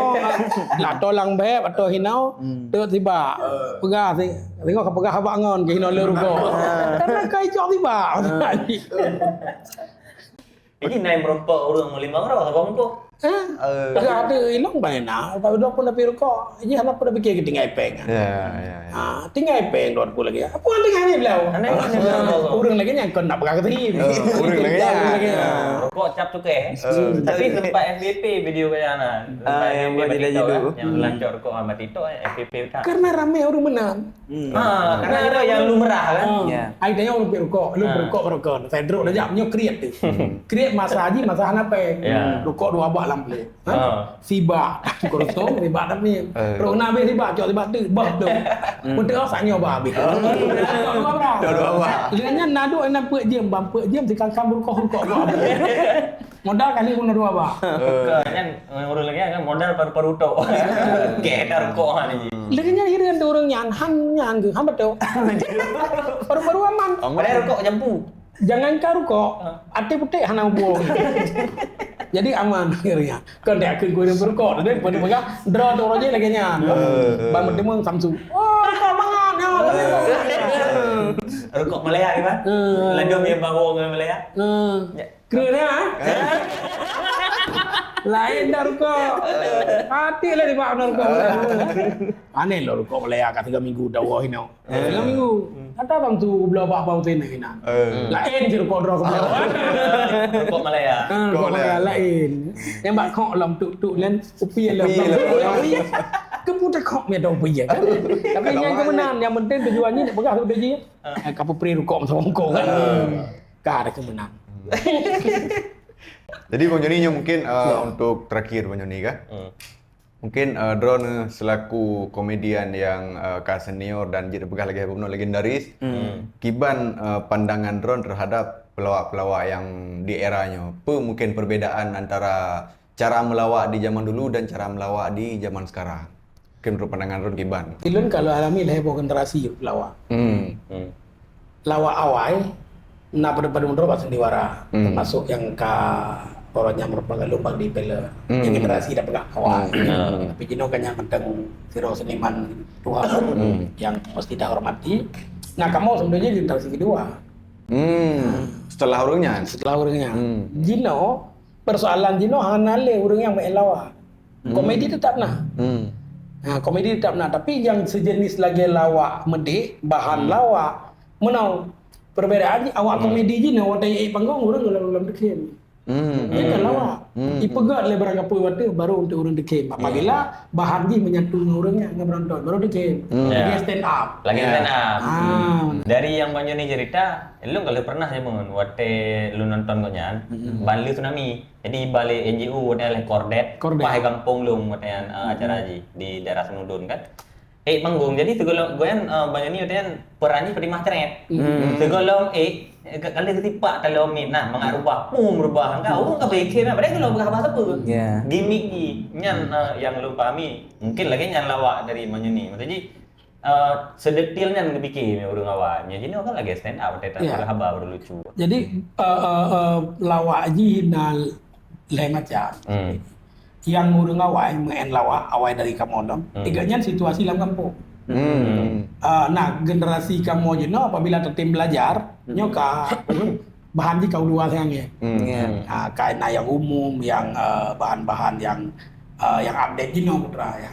Lah tolang beb atau hinau. Hmm. Tu tiba. Eh. Peugah si Tengok ka peugah haba ngon keu hinoe le rukok. Ah. Karena ka icok tiba. Ah. Jadi naik meureumpok ureueng meulimong roh, abang muka. Hah? Eh. Ka ada ilong bana, apa udah pun tapi rukok. Ini hana pun dah fikir keu tinggai peng. Ya, ya, ya. Ah, tinggai peng dua puluh lagi. Apa yang tinggai ni beliau? Aneh, aneh, aneh. Ureueng lagi nyang kon nak peugah keu tim. Eh, ureueng lagi. Ureueng lagi. Ah. Rukok cap cukai. Eh, tapi tapi sempat F Y P video kaya na. Ah, yang buat tidak jidu. Yang lancok rukok sama TikTok, F Y P utak. Karena ramai ureueng meunan. Hmm. Ha, karena itu yang lumrah kan? Ha. Ya. Ai tanya ureueng pek rukok, lu berukok berukok. Saya drop dah jam nyo kriet tu. Kriet masa haji, masa hana peng. Ya. Rukok dua bak lam plek. Ha? Ha. Sibak. Kurusong, sibak tapi. Eh. Rukok nak habis sibak, cok sibak tu, bah tu. Hmm. Untuk awak sanyo bah habis. Oh. Cok dua bak. Cok dua bak. Dengan nyan naduk enam puluh jam, bang puluh jam, si kangkang berukok, rukok dua bak. Modal kali guna dua bak. Eh. Kan, ureueng lagi kan modal paru-paru tok. Keh dah rukok han ni. Lagi nyan hireuen tu ureueng nyan, han nyan ke, han betul. Paru-paru aman. Aman. Padahal rukok jampu. Jangankan rukok, até putéh hana hubung. Jadi aman akhirnya. Kan dia akhir guna berukok, tapi pada pegang, draw tu roje lagi nyan. Eh, eh. Bang bertemu Samsu. Oh, rukok mangat. Ya, rukok mangat. Rukok Malaya ke, Bang? Eh. Lagu yang bawa dengan Malaya? Eh. Ya. Kena, eh? Lain dah rukok. Hati lah di bawah rukok. Aneh lo rukok Malaya kat tiga minggu dah wah ino. Tiga minggu. Kata bang tu belah bak bau tena kena. Lain je rukok drok. Rukok Malaya. Ha, rukok Malaya lain. Yang bak kok lam tuk-tuk dan upi lam. Upi lam. Kemudian kok dia dah upi ya kan. Tapi yang kemenangan, yang penting tujuannya nak pegang tu dia. Kapupri rukok sama kok kan. Ka ada kemenang. Jadi Bang Joni nyoe mungkin, eh, untuk terakhir Bang Joni kah? Hmm. Mungkin, eh, droeneuh selaku komedian yang, eh, ka senior dan jeuet peugah lagèe bunoe legendaris. Hmm. Kiban, eh, pandangan droeneuh terhadap pelawak-pelawak yang di era nyoe? Apa mungkin perbedaan antara cara melawak di zaman dulu dan cara melawak di zaman sekarang? Mungkin menurut pandangan droeneuh kiban. Ulôn kalau alami lhèe boh generasi pelawak. Hmm. Hmm. Lawak awai, na padum-padum droe bak sandiwara, termasuk nyang ka uroe nyan merupakan lumbang di Pele. Hmm. Nyang generasi dah peugah awai. Hmm. Tapi jinoe kan nyang mantong sidroe seniman tuha nyang mesti dihormati. Nah, kamoe sebenarnya generasi kedua. Hmm. Setelah ureueng nyan. Setelah ureueng nyan. Hmm. Jinoe, persoalan jinoe hana lé ureueng nyang meu'en lawak. Hmm. Komedi tetap na. Hmm. Ha, komedi tetap na, tapi nyang sejenis lagèe lawak meudéh, bahan lawak, meunoe. Perbedaan jih, awak komedi jinoe watèe ék panggong ureueng lam, lam deukem. Hmm. Dia kan lawak. Hmm. Ipeugah lé barang apa waktu baru untuk ureueng deukem. Apabila bahan jih menyatu dengan ureueng nyan, dengan penonton, baru deukem. Hmm. Lagi stand up. Lagi stand up. Ah. Dari yang Bang Joni cerita, lôn kalau pernah nyoe, watèe lôn nonton gobnyan, ban lheueh tsunami. Jadi, bak lé N G O watèe lheueh Kordet, Kordet. Paih gampông lôn watèe nyan, ah, acara jih di daerah Senudon kan. Eh, panggung. Jadi, sigohlom goyan, eh, Bang Joni, peran jih Fatimah Cret. Hmm. Sigohlom, eh, ka-, kali ketipak kalau mit nah, mangat rubah, pum rubah. Enggak, ureueng ka berpikir, nah, padahal kalau berubah bahasa apa? Ya. Gimik ni, nyan, eh, yang lôn pahami. Mungkin lagèe nyan lawak dari Bang Joni. Maksud jih, eh, sedetil nyan geupiké ureueng awai. Nyan jinoe kan lagèe stand up, tapi tak Ya. berhaba, baru lucu. Jadi, eh, eh, eh, lawak jih na lhèe macam. Hmm. Nyang ureueng awai meu'en lawak, awai dari kamoe dong. Hmm. Tiga nyan situasi lam gampông. Hmm. Ah, nah, generasi kamoe jinoe apabila tatem belajar, Hmm. nyoe ka bahan jih ka u luwa siang nyan. Hmm. Ya. Ah, ka na nyang umum, nyang, eh, bahan-bahan nyang, eh, nyang update jinoe putra ya.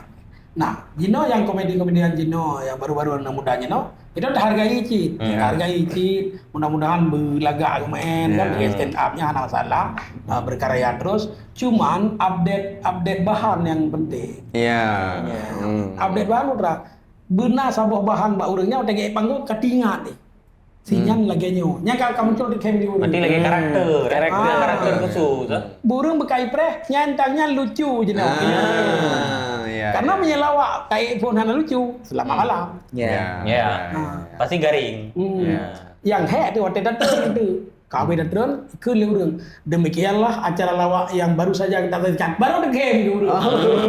Nah, jinoe nyang komedi-komedian jinoe, nyang baru-baru aneuk muda jinoe, Itu hargai cit. Hmm. Hargai cit. Mudah-mudahan beulagak keumaén kan, Ya. bagi stand up-nya hana masalah. Ah, berkarya terus. Cuman update, update bahan yang penting. Ya. Ya. Hmm. Update bahan putra. Beuna saboh bahan bak ureueng nyan, watèe geuék panggung ka teuingat ni. Si Hmm. nyan lagèe nyoe. Nyan ka, ka muncul di camp di ureueng. Berarti lagèe karakter. Karakter. Ah. Karakter khusus, eh? Burung beukai preh, nyan tang nyan lucu je nah. Ah, ya, Karena ya. meunyoe lawak, kai pun hana lucu. Selamat Hmm. malam. Ya. Ya. Ya. Ah. Pasti garing. Hmm. Ya. Yang hek tu watèe datang tu. Kawin datang, ke lé ureueng. Demikianlah acara lawak yang baru saja kita saksikan. Baru degem ke ureueng.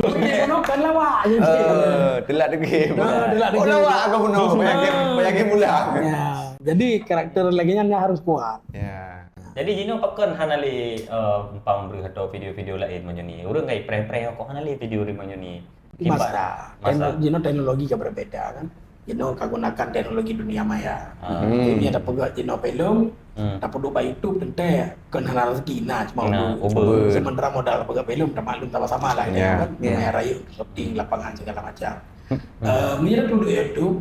Oh. Dia kan lawak je. Oh, telat degem. Ah, telat Oh, degem. lawak aku bunuh. Banyak game, banyak game mula. Ya. Jadi karakter lagi nyan harus kuat. Ya. Jadi jinoe pakon hana lé, eh, umpang breuh atau video-video laén meunyoe ni. Ureueng kai preh-preh kok hana lé video di meunyoe ni. Masa, Masa. tekno-, jinoe teknologi ka berbeda kan. Jinoe ka gunakan teknologi dunia maya. Ah. Hmm. Dunia dah peugah jinoe filem, Hmm. dah peuduek bak YouTube teuntèe kon hana rezeki na cuma Nah, ubu. ubu. Sementara modal peugah filem dah maklum sama-sama lah Ya. kan. Ya. Maya rayeuk syuting lapangan segala macam. Hmm. Eh, meunyoe dah peuduek YouTube,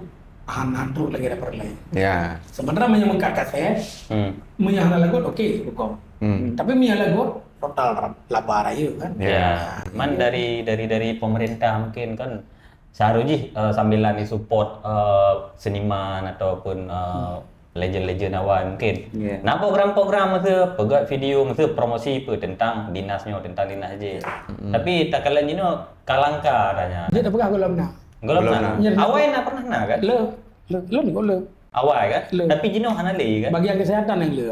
han, han trok lagi dah peureulèe. Ya. Sementara meunyoe meukat kaset, Hmm. meunyoe hana lagot, okey, dukung. Hmm. Tapi meunyoe lagot, total laba rayeuk kan. Ya. Ya. Man dari, dari, dari pemerintah mungkin kan seharusnya jih, eh, sambilan di support, eh, seniman ataupun, eh, Hmm. legend-legend awai mungkin. Ya. Nah, program-program masa peugah video, masa promosi pun tentang dinas nyoe, tentang dinas je. Hmm. Tapi takalon jinoe kalangka tanya. Dia dah peugah golom na. Golom Golom na. na. Awai na pernah na kan? Le, le, le ni golom. Awai kan? Le. Tapi jinoe hana lé kan? Bagian kesehatan yang le.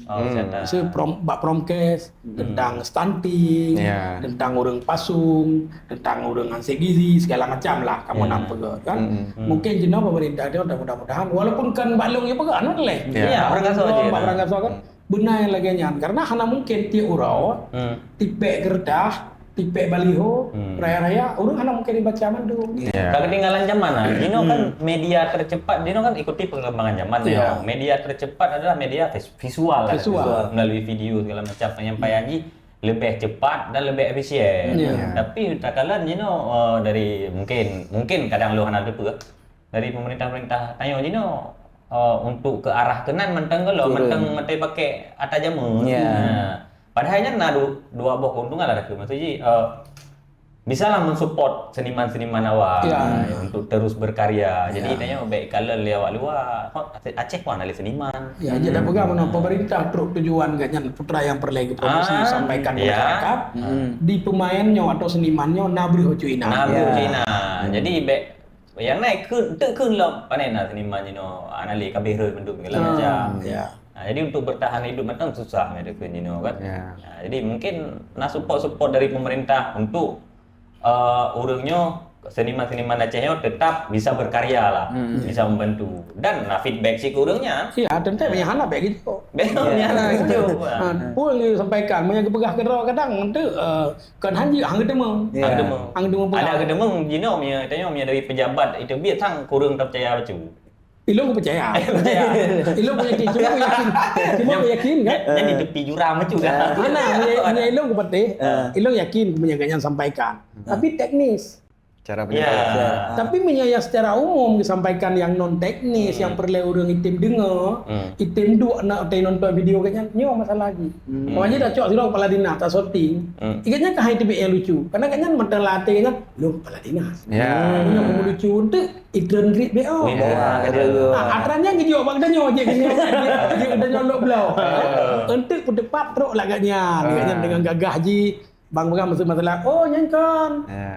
Oh, Hmm. kesehatan. Saya prom, bak promkes, Hmm. tentang stunting, Ya. tentang ureueng pasung, tentang ureueng ansek gizi, segala macam lah kamu Ya. nampak kan. Hmm. Hmm. Mungkin jinoe pemerintah dia udah mudah-mudahan, walaupun kan bak lôn ya peugah, anu leh. Ya. Ya, orang kasuh aja. Bak orang kasuh kan. Hmm. Beuna nyang lagèe nyan. Karena hana mungkin tiep uroe, Hmm. tipèk keureutah, tipèk baliho, Hmm. raya-raya, ureueng hana mungkin dibaca mandum. Ya. Ka ketinggalan zaman lah. Jinoe kan Hmm. media tercepat, jinoe kan ikuti perkembangan zaman Ya. ya. Media tercepat adalah media vis-, visual lah. Visual. Melalui video segala macam penyampaian Hmm. jih lebih cepat dan lebih efisien. Ya. Ya. Tapi takalon jinoe, eh, dari mungkin, mungkin kadang lôn hana teupeue. Dari pemerintah-pemerintah tanyoe jinoe, eh, untuk ke arah keunan mantong golom, Turun. mantong maté pakai ata jameun. Ya. Nah, padahal nyan na du-, dua boh keuntungan lah, Datuk. Maksud jih, eh, bisalah mensupport seniman-seniman awak, Ya. eh, untuk terus berkarya. Jadi, Ya. tanyoe bèk kalon lé awak luwa. Ho, Aceh pun ada lé seniman. Ya, jadi Hmm. peugah mana pemerintah trok tujuan geuh nyan putra yang perlu dipromosi, Ah, sampaikan ya. kepada masyarakat. Hmm. Di pemain nyoe atau seniman nyoe na breuh cuina. Na breuh Ya. cuina. Hmm. Jadi, bèk Nyang naik keu, enteuk keu lom, pane na seniman jinoe, hana lé kabeh rhoi mandum segala Ah, macam. Ya. Ha, jadi untuk bertahan hidup mantong susah mereka jinoe kan. Ya. Ha, jadi mungkin na support-support dari pemerintah untuk, eh, ureueng nyoe, seniman-seniman Aceh nyoe tetap bisa berkarya lah, Hmm. bisa membantu. Dan na feedback si ureueng nyan. Ya, tentu yang hana baik gitu. Betul, Ya. ya, betul. Ha, pun disampaikan, meunyo geupeugah keudroe kadang enteuk, eh, Kon han jeuet, han geuteumé. Ya. Han geuteumé. Han geuteumé Ada peugah. geuteumé jinoe, meunyo tanyoe, meunyo dari pejabat itu biet sang kureueng teupercaya bacut. Ilôn peucaya. Peucaya. Ilôn pun yakin, cuma pun yakin. Cuma pun yakin, kan? Nyan di tepi jurang bacut dah. Mana, meunyo, meunyo ilôn kupatéh, Ah. ilôn yakin meunyo gobnyan sampaikan. Ah. Tapi teknis. Cara Ya. penyampaian. Tapi meunyo nyang secara umum disampaikan nyang non teknis, Hmm. nyang peureulèe ureueng item deungö, Hmm. item duek na utai nonton video gobnyan, nyoe masalah jih. Hmm. Makanya dah cok sidroe kepala dinas, tak syuting. Hmm. Ikan nyan ka hai teubiet nyang lucu. Karena kan nyan mantong latih nyan, "Lôn kepala dinas." Ya. Punya kamu lucu untuk iklan grip B O. Wih, Ya, bohong ada. ada. Ah, atra nyan geujok bak geutanyoe, jeuet geutanyoe, jeuet geutanyoe lok bloe. Ah. Untuk peuteupat trok lagak nyan. Ah. Nyan dengan gagah jih, bang peugah maksud masalah, "Oh, nyan kan." Ya.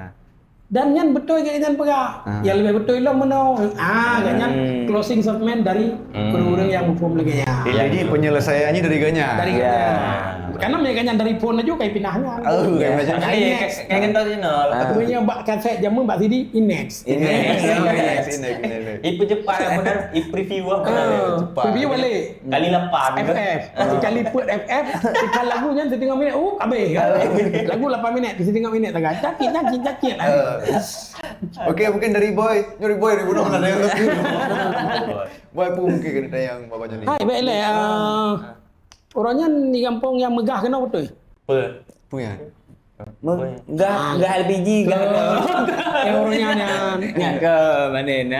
Dan nyan beutôi geuh nyan peugah. Ah. Yang lebih beutôi lom meunoe. Ah, geuh nyan closing statement dari ureuëng-ureuëng nyang muphom lagée nyan. Jadi penyelesaiannya dari geuh nyan. Dari geuh nyan. Karena meunyo geuh nyan dari phone laju kai pinah nyan. Oh, kai macam. Kai next. Kai kentut sinoe. Meunyo bak kaset jameun bak C D, i next. I next. I next, i next, i next. I peucepat, benar, i preview, benar. Preview balik. Kali lapan. F F. Sekali peuet F F, sekali lagu nyan siteungoh minit. Oh, habéh. Lagu lapan minit, siteungoh minit sagai. Cakit, cakit, cakit. Okey, mungkin dari Boy. Dari Boy, dari Boy. Boy pun mungkin kena tanya yang Baba Joni. Hai, baik leh. Ah, orang nyan di kampung yang megah kena betul. Apa? Apa ya? Gah, gah L P G, gah. Yang orang nyan, nyan. Nyan ke mana ni?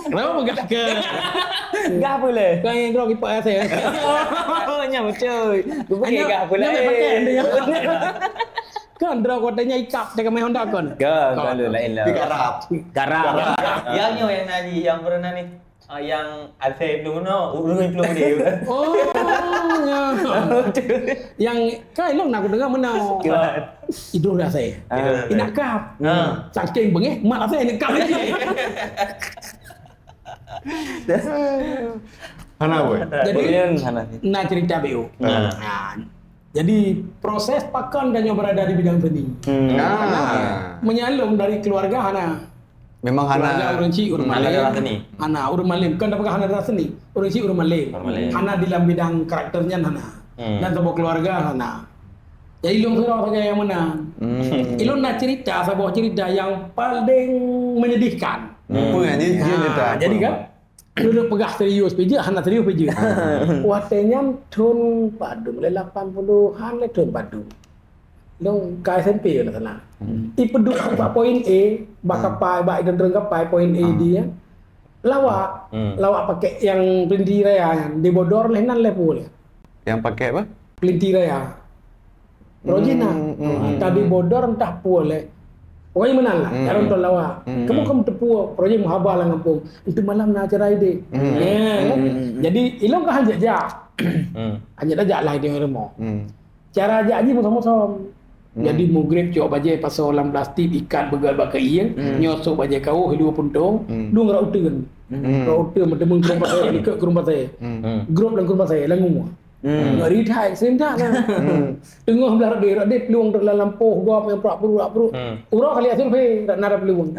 Kenapa megah ke? Gah apa leh? Kan yang drone kipak saya. Nyan betul. Gah apa leh? Kan drone katanya ikap dekat main Honda kan? Gah, gah lain lah. Garap. Garap. Yang nyoe yang nadi, yang pernah ni. Ah, yang Alfred belum no, urung belum dia. Oh, ya. Yang kai long nak dengar mana? Idul dah saya. Inak kap. Saking bengeh, mak saya nak kap lagi. Hana boy. Jadi, hana. Nak cerita B O. Nah. Jadi, proses pakon dan yang berada di bidang seni. Nah. Menyalung dari keluarga hana. Memang hana. Keluarga ureuëng cik ureuëng malem. Hana darah seni. Hana ureuëng malem. Bukan dah peugah hana darah seni. Ureuëng cik ureuëng malem. Ureuëng malem. Hana di dalam bidang karakter nyan hana. Dan saboh keluarga hana. Jadi ilong sidroe sagai nyang meunan. Ilong nak cerita saboh cerita yang paling menyedihkan. Apa yang dia, dia cerita? Jadi kan, Lôn peugah serius pih jeuet, hana serius pih jeuet. Watée nyan thon padum, lé lapan puluhan lé thon padum. Lôn ka S M P lôn sana. Ipeuduek bak poin A, bak kapai, bak idong-idong kapai poin A di nyan. Lawak, lawak pakai yang pelinti raya nyan, dibodor lé nan lé pue lé. Yang pakai apa? Pelinti raya. Roji na. Tadi bodor entah pue lé. Pokoknya meunan lah, jaroe nonton lawak. Kamu kamu teupeue, Roji meuhaba lam gampông. Itu malam na acara ide. Ya, kan? Jadi ilong ka hanjeuet jak. Hanjeuet jak lah di rumah. Cara jak ji musom-musom. Jadi mugreb cok bajée pasoe lam plastik, ikat beugét bak keuieng, nyoe sok bajée kawöh dua puntông, dueng rot uteuen. Rot uteuen meuteumèe krueng pasai, likot krueng pasai. Grob lam krueng pasai, langue. Ngeri that, ekstrem that nah. Teungoh blah rot deh, rot deh plueng trok lam lampôh gob nyang prak pruek, prak pruek. Uroe kali survei, dak na plueng.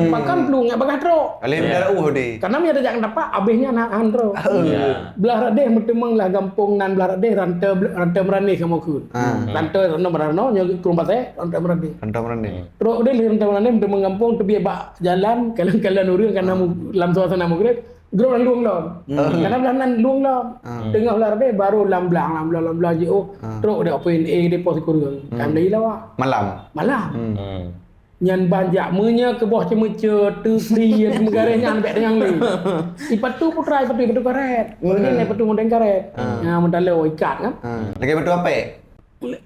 Pakon plueng nyang bagah trok. Alim dah rauh deh. Karena meunyo tajak tapak, abéh nyan han trok. Blah rot deh meuteumèe lah gampông nan blah rot deh, Rante, Rante Meurani kamoe kheun. Rante, Rante Meurani, nyoe krueng pasai, Rante Meurani. Rante Meurani. Trok deh lé Rante Meurani meuteumèe gampông teubiet bak jalan, kalon-kalon ureueng karena lam suasana mugreb. Grob lam lueng lom. Karena blah nan lueng lom. Teungoh blah rot deh baru lam blang, lam blang, lam blang jiôh. Trok deh poin A deh pos sikureueng. Kan dari lawak. Malam. Malam. Nyan ban jak meunyo keuboh ceumeucue, teusi, meugaréh nyan bèk tanyong lé. Ipatu putra, ipatu, ipatu karet. Mungkin ipatu mudeng karet. Nah, meudaloe ikat kan. Lagèe batu apek.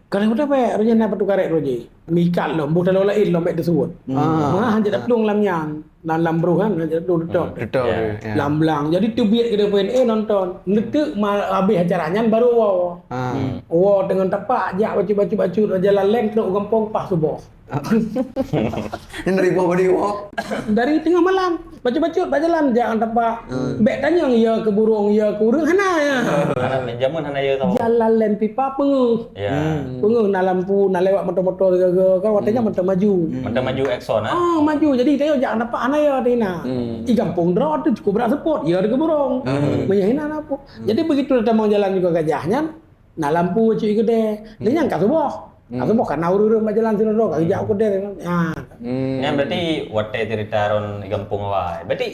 Kalau udah payah, roh jih na batu karet roh jih. Mikat lom, buh taloe laén lom bèk teusuet. Mah hanjeuet plueng lam nyan. Lam, lam bruh kan, hanjeuet plueng teutop. Teutop. Lam blang. Jadi teubiet keudéh peuet, eh, nonton. Neuteuk ma-, habéh acara nyan baru woe. Woe teungoh tapak, jak bacut-bacut, bacut, jalan leng trok u gampông paih suboh. Nyan dari boh badi woe. Dari teungoh malam, bacut-bacut bak jalan jak ngon tapak. Bèk tanyong ya keu burông, ya keu ureueng, hana ya. Hana, jameun hana ya sama. Jalan leng pipa peungeuh. Ya. Peungeuh na lampu, na lewat moto-moto sigaga kan, watèe nyan moto maju. Moto maju Exxon, ah. Ah, maju. Jadi tanyong jak ngon tapak hana ya teuh na. Di gampông droe teuh cukup brat seupôt, ya keu burông. Meunyo hina na peue. Jadi begitu tamong jalan juga gajah nyan, na lampu cit keudéh. Lé nyan ka suboh. Ka suboh ka na ureueng-ureueng bak jalan sidroe-droe ka geujak u keudéh. Ha. Nyan berarti watèe cerita droen di gampông awai. Berarti,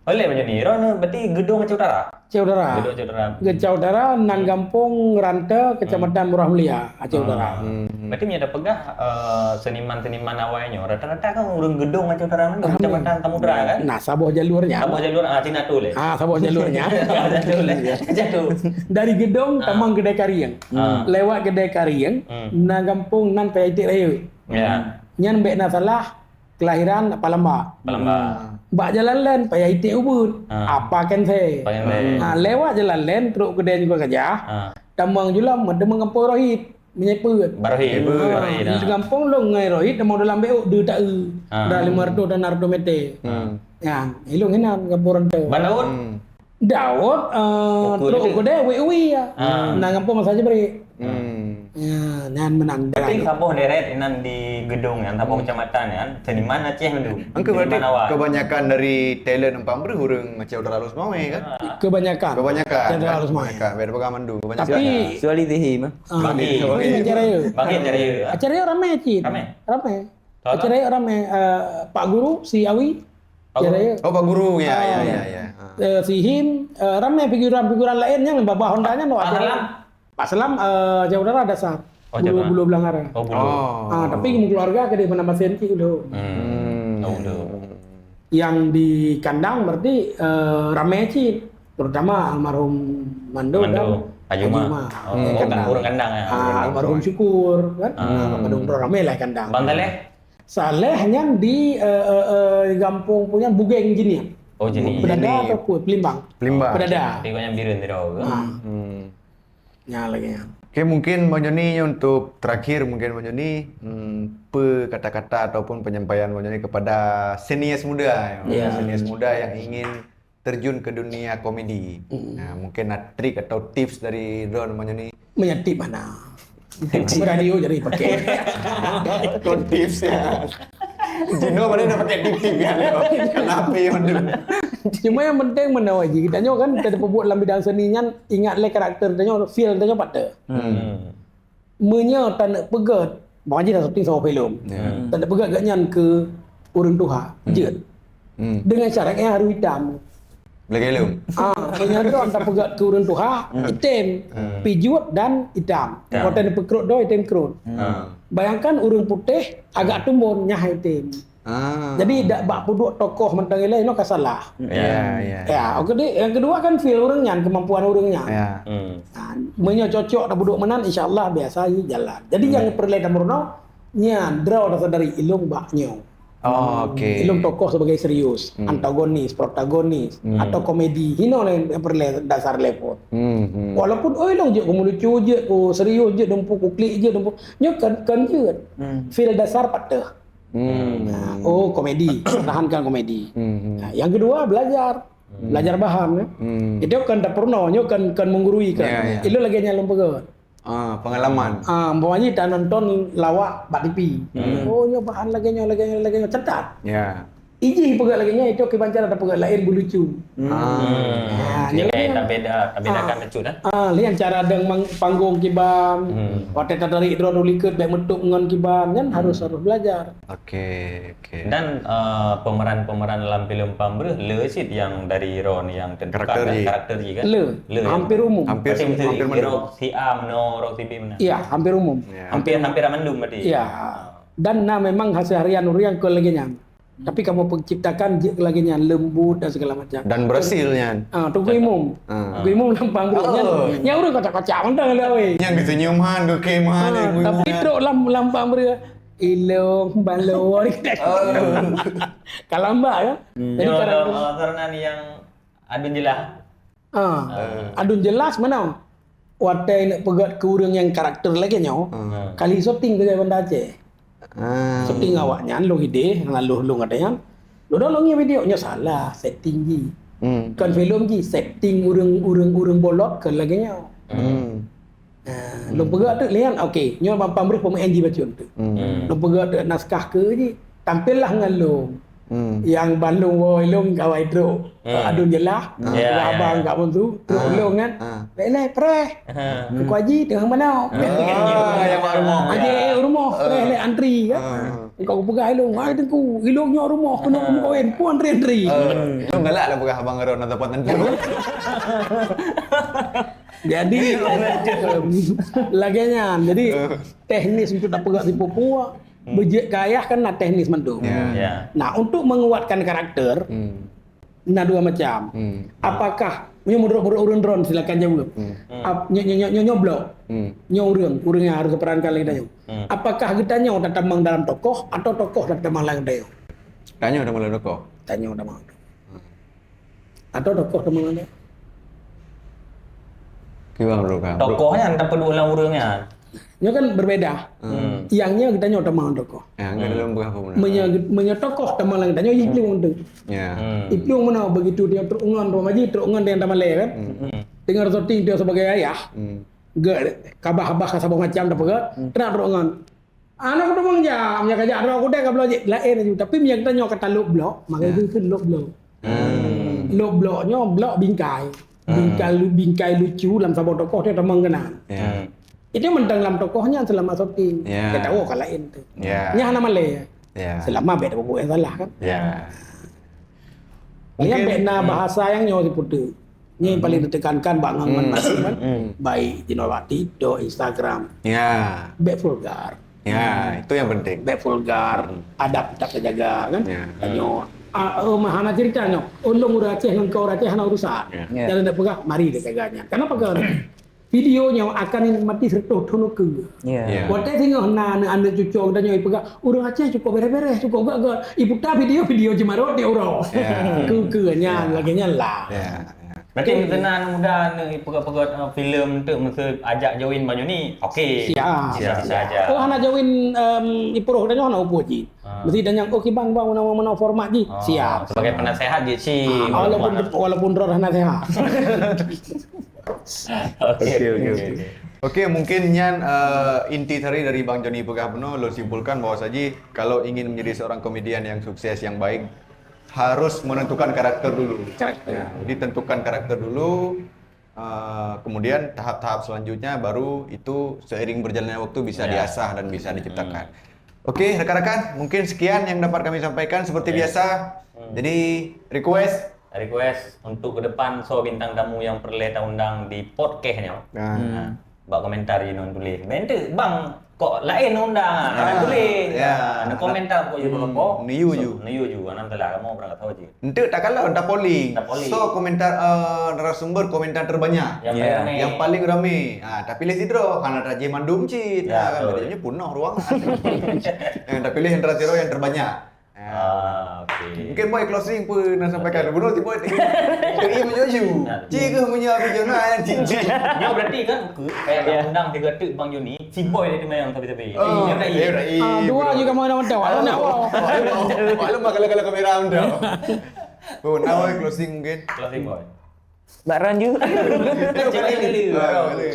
oleh macam ni, droen berarti Geudong Aceh Utara? Aceh Utara. Geudong Aceh Utara. Aceh Utara nan gampông Rante, Kecamatan Murah Mulia, Aceh Utara. Berarti meunyo tapeugah, eh, seniman-seniman awai nyoe, rata-rata kan ureueng Geudong Aceh Utara kan, Kecamatan Samudra kan? Nah, saboh jalurnya. Saboh jalur, ah, cina tu leh. Ah, saboh jalurnya. Saboh jalur leh. Jatuh. Dari Geudong tamong Geudong Karieng. Lewat Geudong Karieng, na gampông nan Paya Iték Rayeuk. Ya. Nyan bèk na salah, kelahiran Palamba. Palamba. Bak jalan lén Paya Iték ubeut. Apa kan se? Apa kan se? Ha, lewat jalan lén trok Geudong Gajah. Tamong julom, meuteumèe gampông Rohit. Meunyoe peuet. Barohi. Barohi, nah. Di gampông lôn ngon Rohit, nama dalam B O, dua tak e. Ah. Dah lima ratus dan enam ratus meter. Hmm. Ya, ilong hinan gampông rantau. Ban Daud? Hmm. Daud, eh, trok ukeue deh, wei-wei ya. Ah. Nah, gampông masa je beri. Hmm. Ya, nyan menang. Tapi saboh deret inan di gedong nyan, saboh kecamatan nyan, seniman Aceh mandum. Angka berarti seniman awal. Kebanyakan dari talent Empang Breuh ureueng Aceh Utara Lhokseumawe kan? Kebanyakan. Kebanyakan. Aceh Utara Lhokseumawe. Kebanyakan. Biar pegang mandum. Kebanyakan. Tapi kecuali Zihim, eh. Ah. Bagi. Bagi acara ya. Bagi acara ya. Acara ya ramai cit. Ramai. Ramai. Acara ya ramai. Eh, Pak Guru, si Awi. Pak Guru. Acara ya. Oh, Pak Guru. Ya, ya, ya, ya. Ah. Eh, si Him, eh, ramai figuran-figuran lain yang babah Honda nyan. Pak Salam. Pak Selam, eh, Aceh Utara dasar. Oh, Aceh Utara. Bulu, Bulu Belangara. Oh, Bulu. Oh. Ah, tapi keluarga ke di Padang Pasir cit dulu. Hmm. Oh, dulu. Yang di kandang berarti, eh, ramai cit. Terutama almarhum Mando dan Haji Umar. Oh, kan ureueng kandang ya. Ah, almarhum Syukur kan. Ah. Ah, Padang ramai lah kandang. Bang Saleh? Saleh nyan di, eh, eh, eh, gampông punya Bugeng Jeunieng. Oh, Jeunieng. Peudada atau Pelimbang? Pelimbang. Peudada. Tapi kau yang bireuen tadi. Ah. Hmm. Nyan lagèe nyan. Oke, mungkin Bang Joni, untuk terakhir, mungkin Bang Joni, hmm, pe kata-kata ataupun penyampaian Bang Joni kepada seniors muda, ya, seniors muda yang ingin terjun ke dunia komedi. Hmm. Nah, mungkin ada trik atau tips dari Ron, Bang Joni? Meunyo tip mana? Tips radio jadi pakai. Kon tips ya. Jinoe mana nak pakai tip-tip ya? Kenapa ya, Bang Joni? Cuma yang penting meunoe ji, geutanyoe kan, kita peubuet lam bidang seni nyan, ingat lé karakter tanyoe, feel tanyoe pat teuh. Hmm. Meunyoe taneuk peugét, Bang Haji dah syuting saboh filem. Ya. Hmm. Taneuk peugét gobnyan keu ureueng tuha, jeuet. Hmm. Dengan syarat nyang harus itam. Lagèe lôn. Ah, meunyoe droe tapeugét keu ureueng tuha, item, pijeuet dan itam. Itam. Watèe neupeukrot droe, item krot. Hmm. Bayangkan ureueng putéh agak tumbon, nyan item. Ah. Jadi, dak bak peuduek tokoh mantong ilèe, inoe ka salah. Ya, ya. Ya, oke deh. Yang kedua kan feel ureueng nyan, kemampuan ureueng nyan. Ya. Hmm. Ha, meunyoe cocok tapeuduek meunan, insya Allah biasa ji jalan. Jadi, nyang peureulèe tameurunoe, nyan, droe tasadari ilong bak nyoe. Oh, oke. Ilong tokoh sebagai serius, antagonis, protagonis, atau komedi. Hinoe nyang peureulèe dasar level. Hmm, hmm. Walaupun, oh, ilong jeuet keu meulucu, jeuet keu serius, jeuet dumpeue keu klik, jeuet dumpeue. Nyoe kan, kan jeuet. Hmm. Feel dasar pat teuh. Hmm. Nah, oh, komedi, pertahankan komedi. Hmm, hmm. Nah, yang kedua, belajar. Hmm. Belajar bahan, ya. Hmm. Itu kan dapur no, nyo kan, kan menggurui kan. Ya, ya. Itu lagi nyalong peugah. Ah, pengalaman. Ah, umpama ji ta nonton lawak bak T V. Hmm. Oh, nyo bahan lagi nyo, lagi nyo, lagi nyo, catat. Ya. Iji peugah lagi nyo, itu kiban cara ta peugah lain beulucu. Hmm. Ah. Ah, jadi, jadi kan, tak beda, tak bedakan ah, lucu dah. Ah, lihat cara deng mang-, panggung kiban. Hmm. Watèe tatarik droe likot bèk meutup ngon kiban, kan harus, harus belajar. Oke, oke. Dan, eh, pemeran-pemeran dalam filem Pambreuh le cit yang dari Ron yang ten-, karakter ji. Karakter ji kan? Le. Le, ya? Hampir umum. Hampir, berarti hampir mesti mandum. Rok si A meunoe, rok si B meunoe. Iya, hampir umum. Ya. Hampir, hampir mandum berarti. Iya. Dan na memang hasil harian ureueng nyang kon lagèe nyan. Tapi kamoe penciptakan jeuet lagèe nyan, lembut dan segala macam. Dan berhasil nyan. Ah, Teungku Imum. Ah. Teungku Imum lam Pambreuh nyan. Oh. Nyan ureueng kocak-kocak mantong lé, weh. Nyang geusenyum han, geukem han, ah, tapi trok lam, lam Pambreuh. Ilong, balon. Oh. Kalambak, ya. Hmm. Jadi, nyoe kadang-kadang, eh, karena ni yang Adun jeulaih. Ah. Ah. Adun jeulaih meunoe. Watèe neuk peugah keu ureueng nyang karakter lagèe nyoe, ah, kali syuting keu Banda Aceh. Ah. Syuting awak nyan lôn idéh, lalu lôn kata nyan. Lôn ngieng video nyoe salah, setting ji. Hmm. Kon filem ji, setting ureueng, ureueng, ureueng bolot kon lagèe nyoe. Hmm. Ah, lôn peugah tu lian, okey, nyoe Bang Pambreuh peumain ji bacut tu. Hmm. Lôn peugah tu naskah keu ji, tampillah ngon lôn. Hmm. Yang bandum woe lôn kawai trok, hmm, Adun jeulaih, hmm, ya, abang, ya, Kak Bontu, trok, ah, lôn kan. Ah. Leh-leh preh. Ah. Teungku Haji tengah mana? Ah, yang mak rumoh. Haji, eh, rumoh, ah, preh leh antri kan. Ah. Engkau peugah ilong, "Hai Teungku, ilong nyoe rumoh, keunoe, ah, keunoe, keunoe, antri, antri." Ah. Ilong galak lah peugah abang Ron atau Pak Teungku. Jadi, lagèe nyan. Jadi, ah, teknis untuk dapat peugah sipupu, hmm, beujeuet keu ayah kan na teknis mandum. Ya. Ya. Nah, untuk menguatkan karakter, hmm, na dua macam. Hmm. Apakah, nyoe menurut, menurut ureueng droen, silakan jawab. Hmm. Ap-, nyo, nyo, nyo, nyo, nyo blok. Hmm. Nyo ureueng, ureueng nyang harus diperankan lagèe nyoe. Hmm. Apakah geutanyoe tatamong dalam tokoh atau tokoh tatamong lam geutanyoe? Tanyoe tamong lam tokoh. Tanyoe tamong. Hmm. Atau tokoh tamong lam geutanyoe? Kiban, bro, kan? Tokoh nyan tapeuduek lam ureueng nyan. Nyoe kan berbeda. Hmm. Nyang nyoe geutanyoe tamong tokoh. Ya, enggak ada lomba apa pun. Meunyoe, meunyoe tokoh tamong lam geutanyoe, iplueng tu. Ya. Hmm. Iplueng meunoe begitu dia trok ngon tu maji, trok ngon dia tamalé kan. Hmm. Teungoh syuting dia sebagai ayah. Hmm. Ge, kabah-kabah ka saboh macam dah peugah. Hmm. Teungoh trok ngon. Aneuk tu mang jam, nya kajak droe kudai ka bloe jih, laén aju. Tapi meunyoe geutanyoe kata lôb blok, maka itu, itu lôb blok. Hmm. Lôb blok nyoe blok bingkai. Hmm. Bingkai lu-, bingkai lucu lam saboh tokoh tu tamong keunan. Ya. Hmm. Itu mantong lam tokoh nyan selama syuting. Ya. Kita tahu ka laén tu. Ya. Nya hana malée. Ya. Selama beda buku yang salah kan. Ya. Mungkin, hmm. Yang beda bahasa yang nyoe seperti. Ni yang paling ditekankan bak ngon masing kan. Hmm. Baik di luar TikTok, Instagram. Ya. Baik vulgar. Ya, itu yang penting. Baik vulgar, adab tetap terjaga kan. Ya. Tanyoe, ah, oh, mah hana cerita nyoe. Ulôn ureueng Aceh ngon kau ureueng Aceh hana urusan. Ya. Ya. Jangan nak peugah, mari kita jaga nyan. Kenapa kan? Video nyoe akan dinikmati seratus thon ukeue. Ya. Ya. Watée singoh na aneuk-aneuk cucoe geutanyoe ipeugah, ureueng Aceh cukup beres-beres, cukup gét-gét. Iputa video, video jimarot di uroe. Ya. Keu-keu nyan, lagée nyan lah. Ya. Ya. Berarti meuteuna aneuk muda ni peugöt-peugöt, eh, filem tu mesti ajak join banyoe ni. Okey. Siap. Bisa-bisa aja. Oh, hana join, em, ipuroh tanyoe hana upuh cit. Ah. Mesti tanyong, "Oh, kibang bang, mana-mana format ji." Oh, siap. Sebagai penasehat je si. Ah, walaupun, walaupun droe hana sehat. Okey, okey, okey. Okey, mungkin nyan, eh, inti tadi dari Bang Joni peugah bunoe, lo simpulkan bahwa saji kalau ingin menjadi seorang komedian yang sukses, yang baik, harus menentukan karakter dulu. Karakter. Ya, jadi tentukan karakter dulu, eh, kemudian tahap-tahap selanjutnya baru itu seiring berjalannya waktu bisa diasah dan bisa diciptakan. Oke, rekan-rekan, mungkin sekian yang dapat kami sampaikan seperti biasa. Jadi, request. Request untuk ke depan, so bintang tamu yang peureulée taundang di podcast nyoe. Nah. Bak komentar je nyoe tuléh. Bèk enteuk, bang, kok laén undang, ah, tuléh. Ya. Nah, komentar kok je berapa? Niu ju. Niu ju, anak telah kamu berangkat tahu je. Enteuk tak kalau dah polling. Dah polling. So komentar, eh, narasumber komentar terbanyak. Yang paling ramai. Yang paling ramai. Ah, tapi lé sidroe hana tajih mandum cit. Ya, betul. Bedanya punah ruang. Yang terpilih antara sidroe yang terbanyak. Ah, okey. Mungkin boy closing pun nak sampaikan. Bunoe si boy. Teri menyuju. Cik ke punya aku je nak yang cik. Nyoe berarti kan ke kayak undang tiga tek Bang Joni, si boy dari mayang tapi-tapi. Oh, iya, iya. Ah, dua juga mau nak tahu. Aku nak wow. Maklum kalau kalau kamera undang. Oh, nak boy closing mungkin. Closing boy. Bak Ran ju. Cek lagi. Ah, boleh.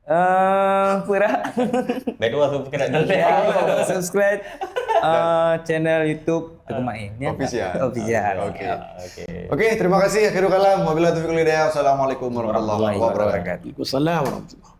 Eh, pura. Baik dua tu kena. Ya, subscribe, eh, channel YouTube Teguh Main, ya. Official. Official. Oke. Oke. Oke, terima kasih. Akhirul kalam. Wabillahi taufiq wal hidayah. Assalamualaikum warahmatullahi wabarakatuh. Waalaikumsalam warahmatullahi.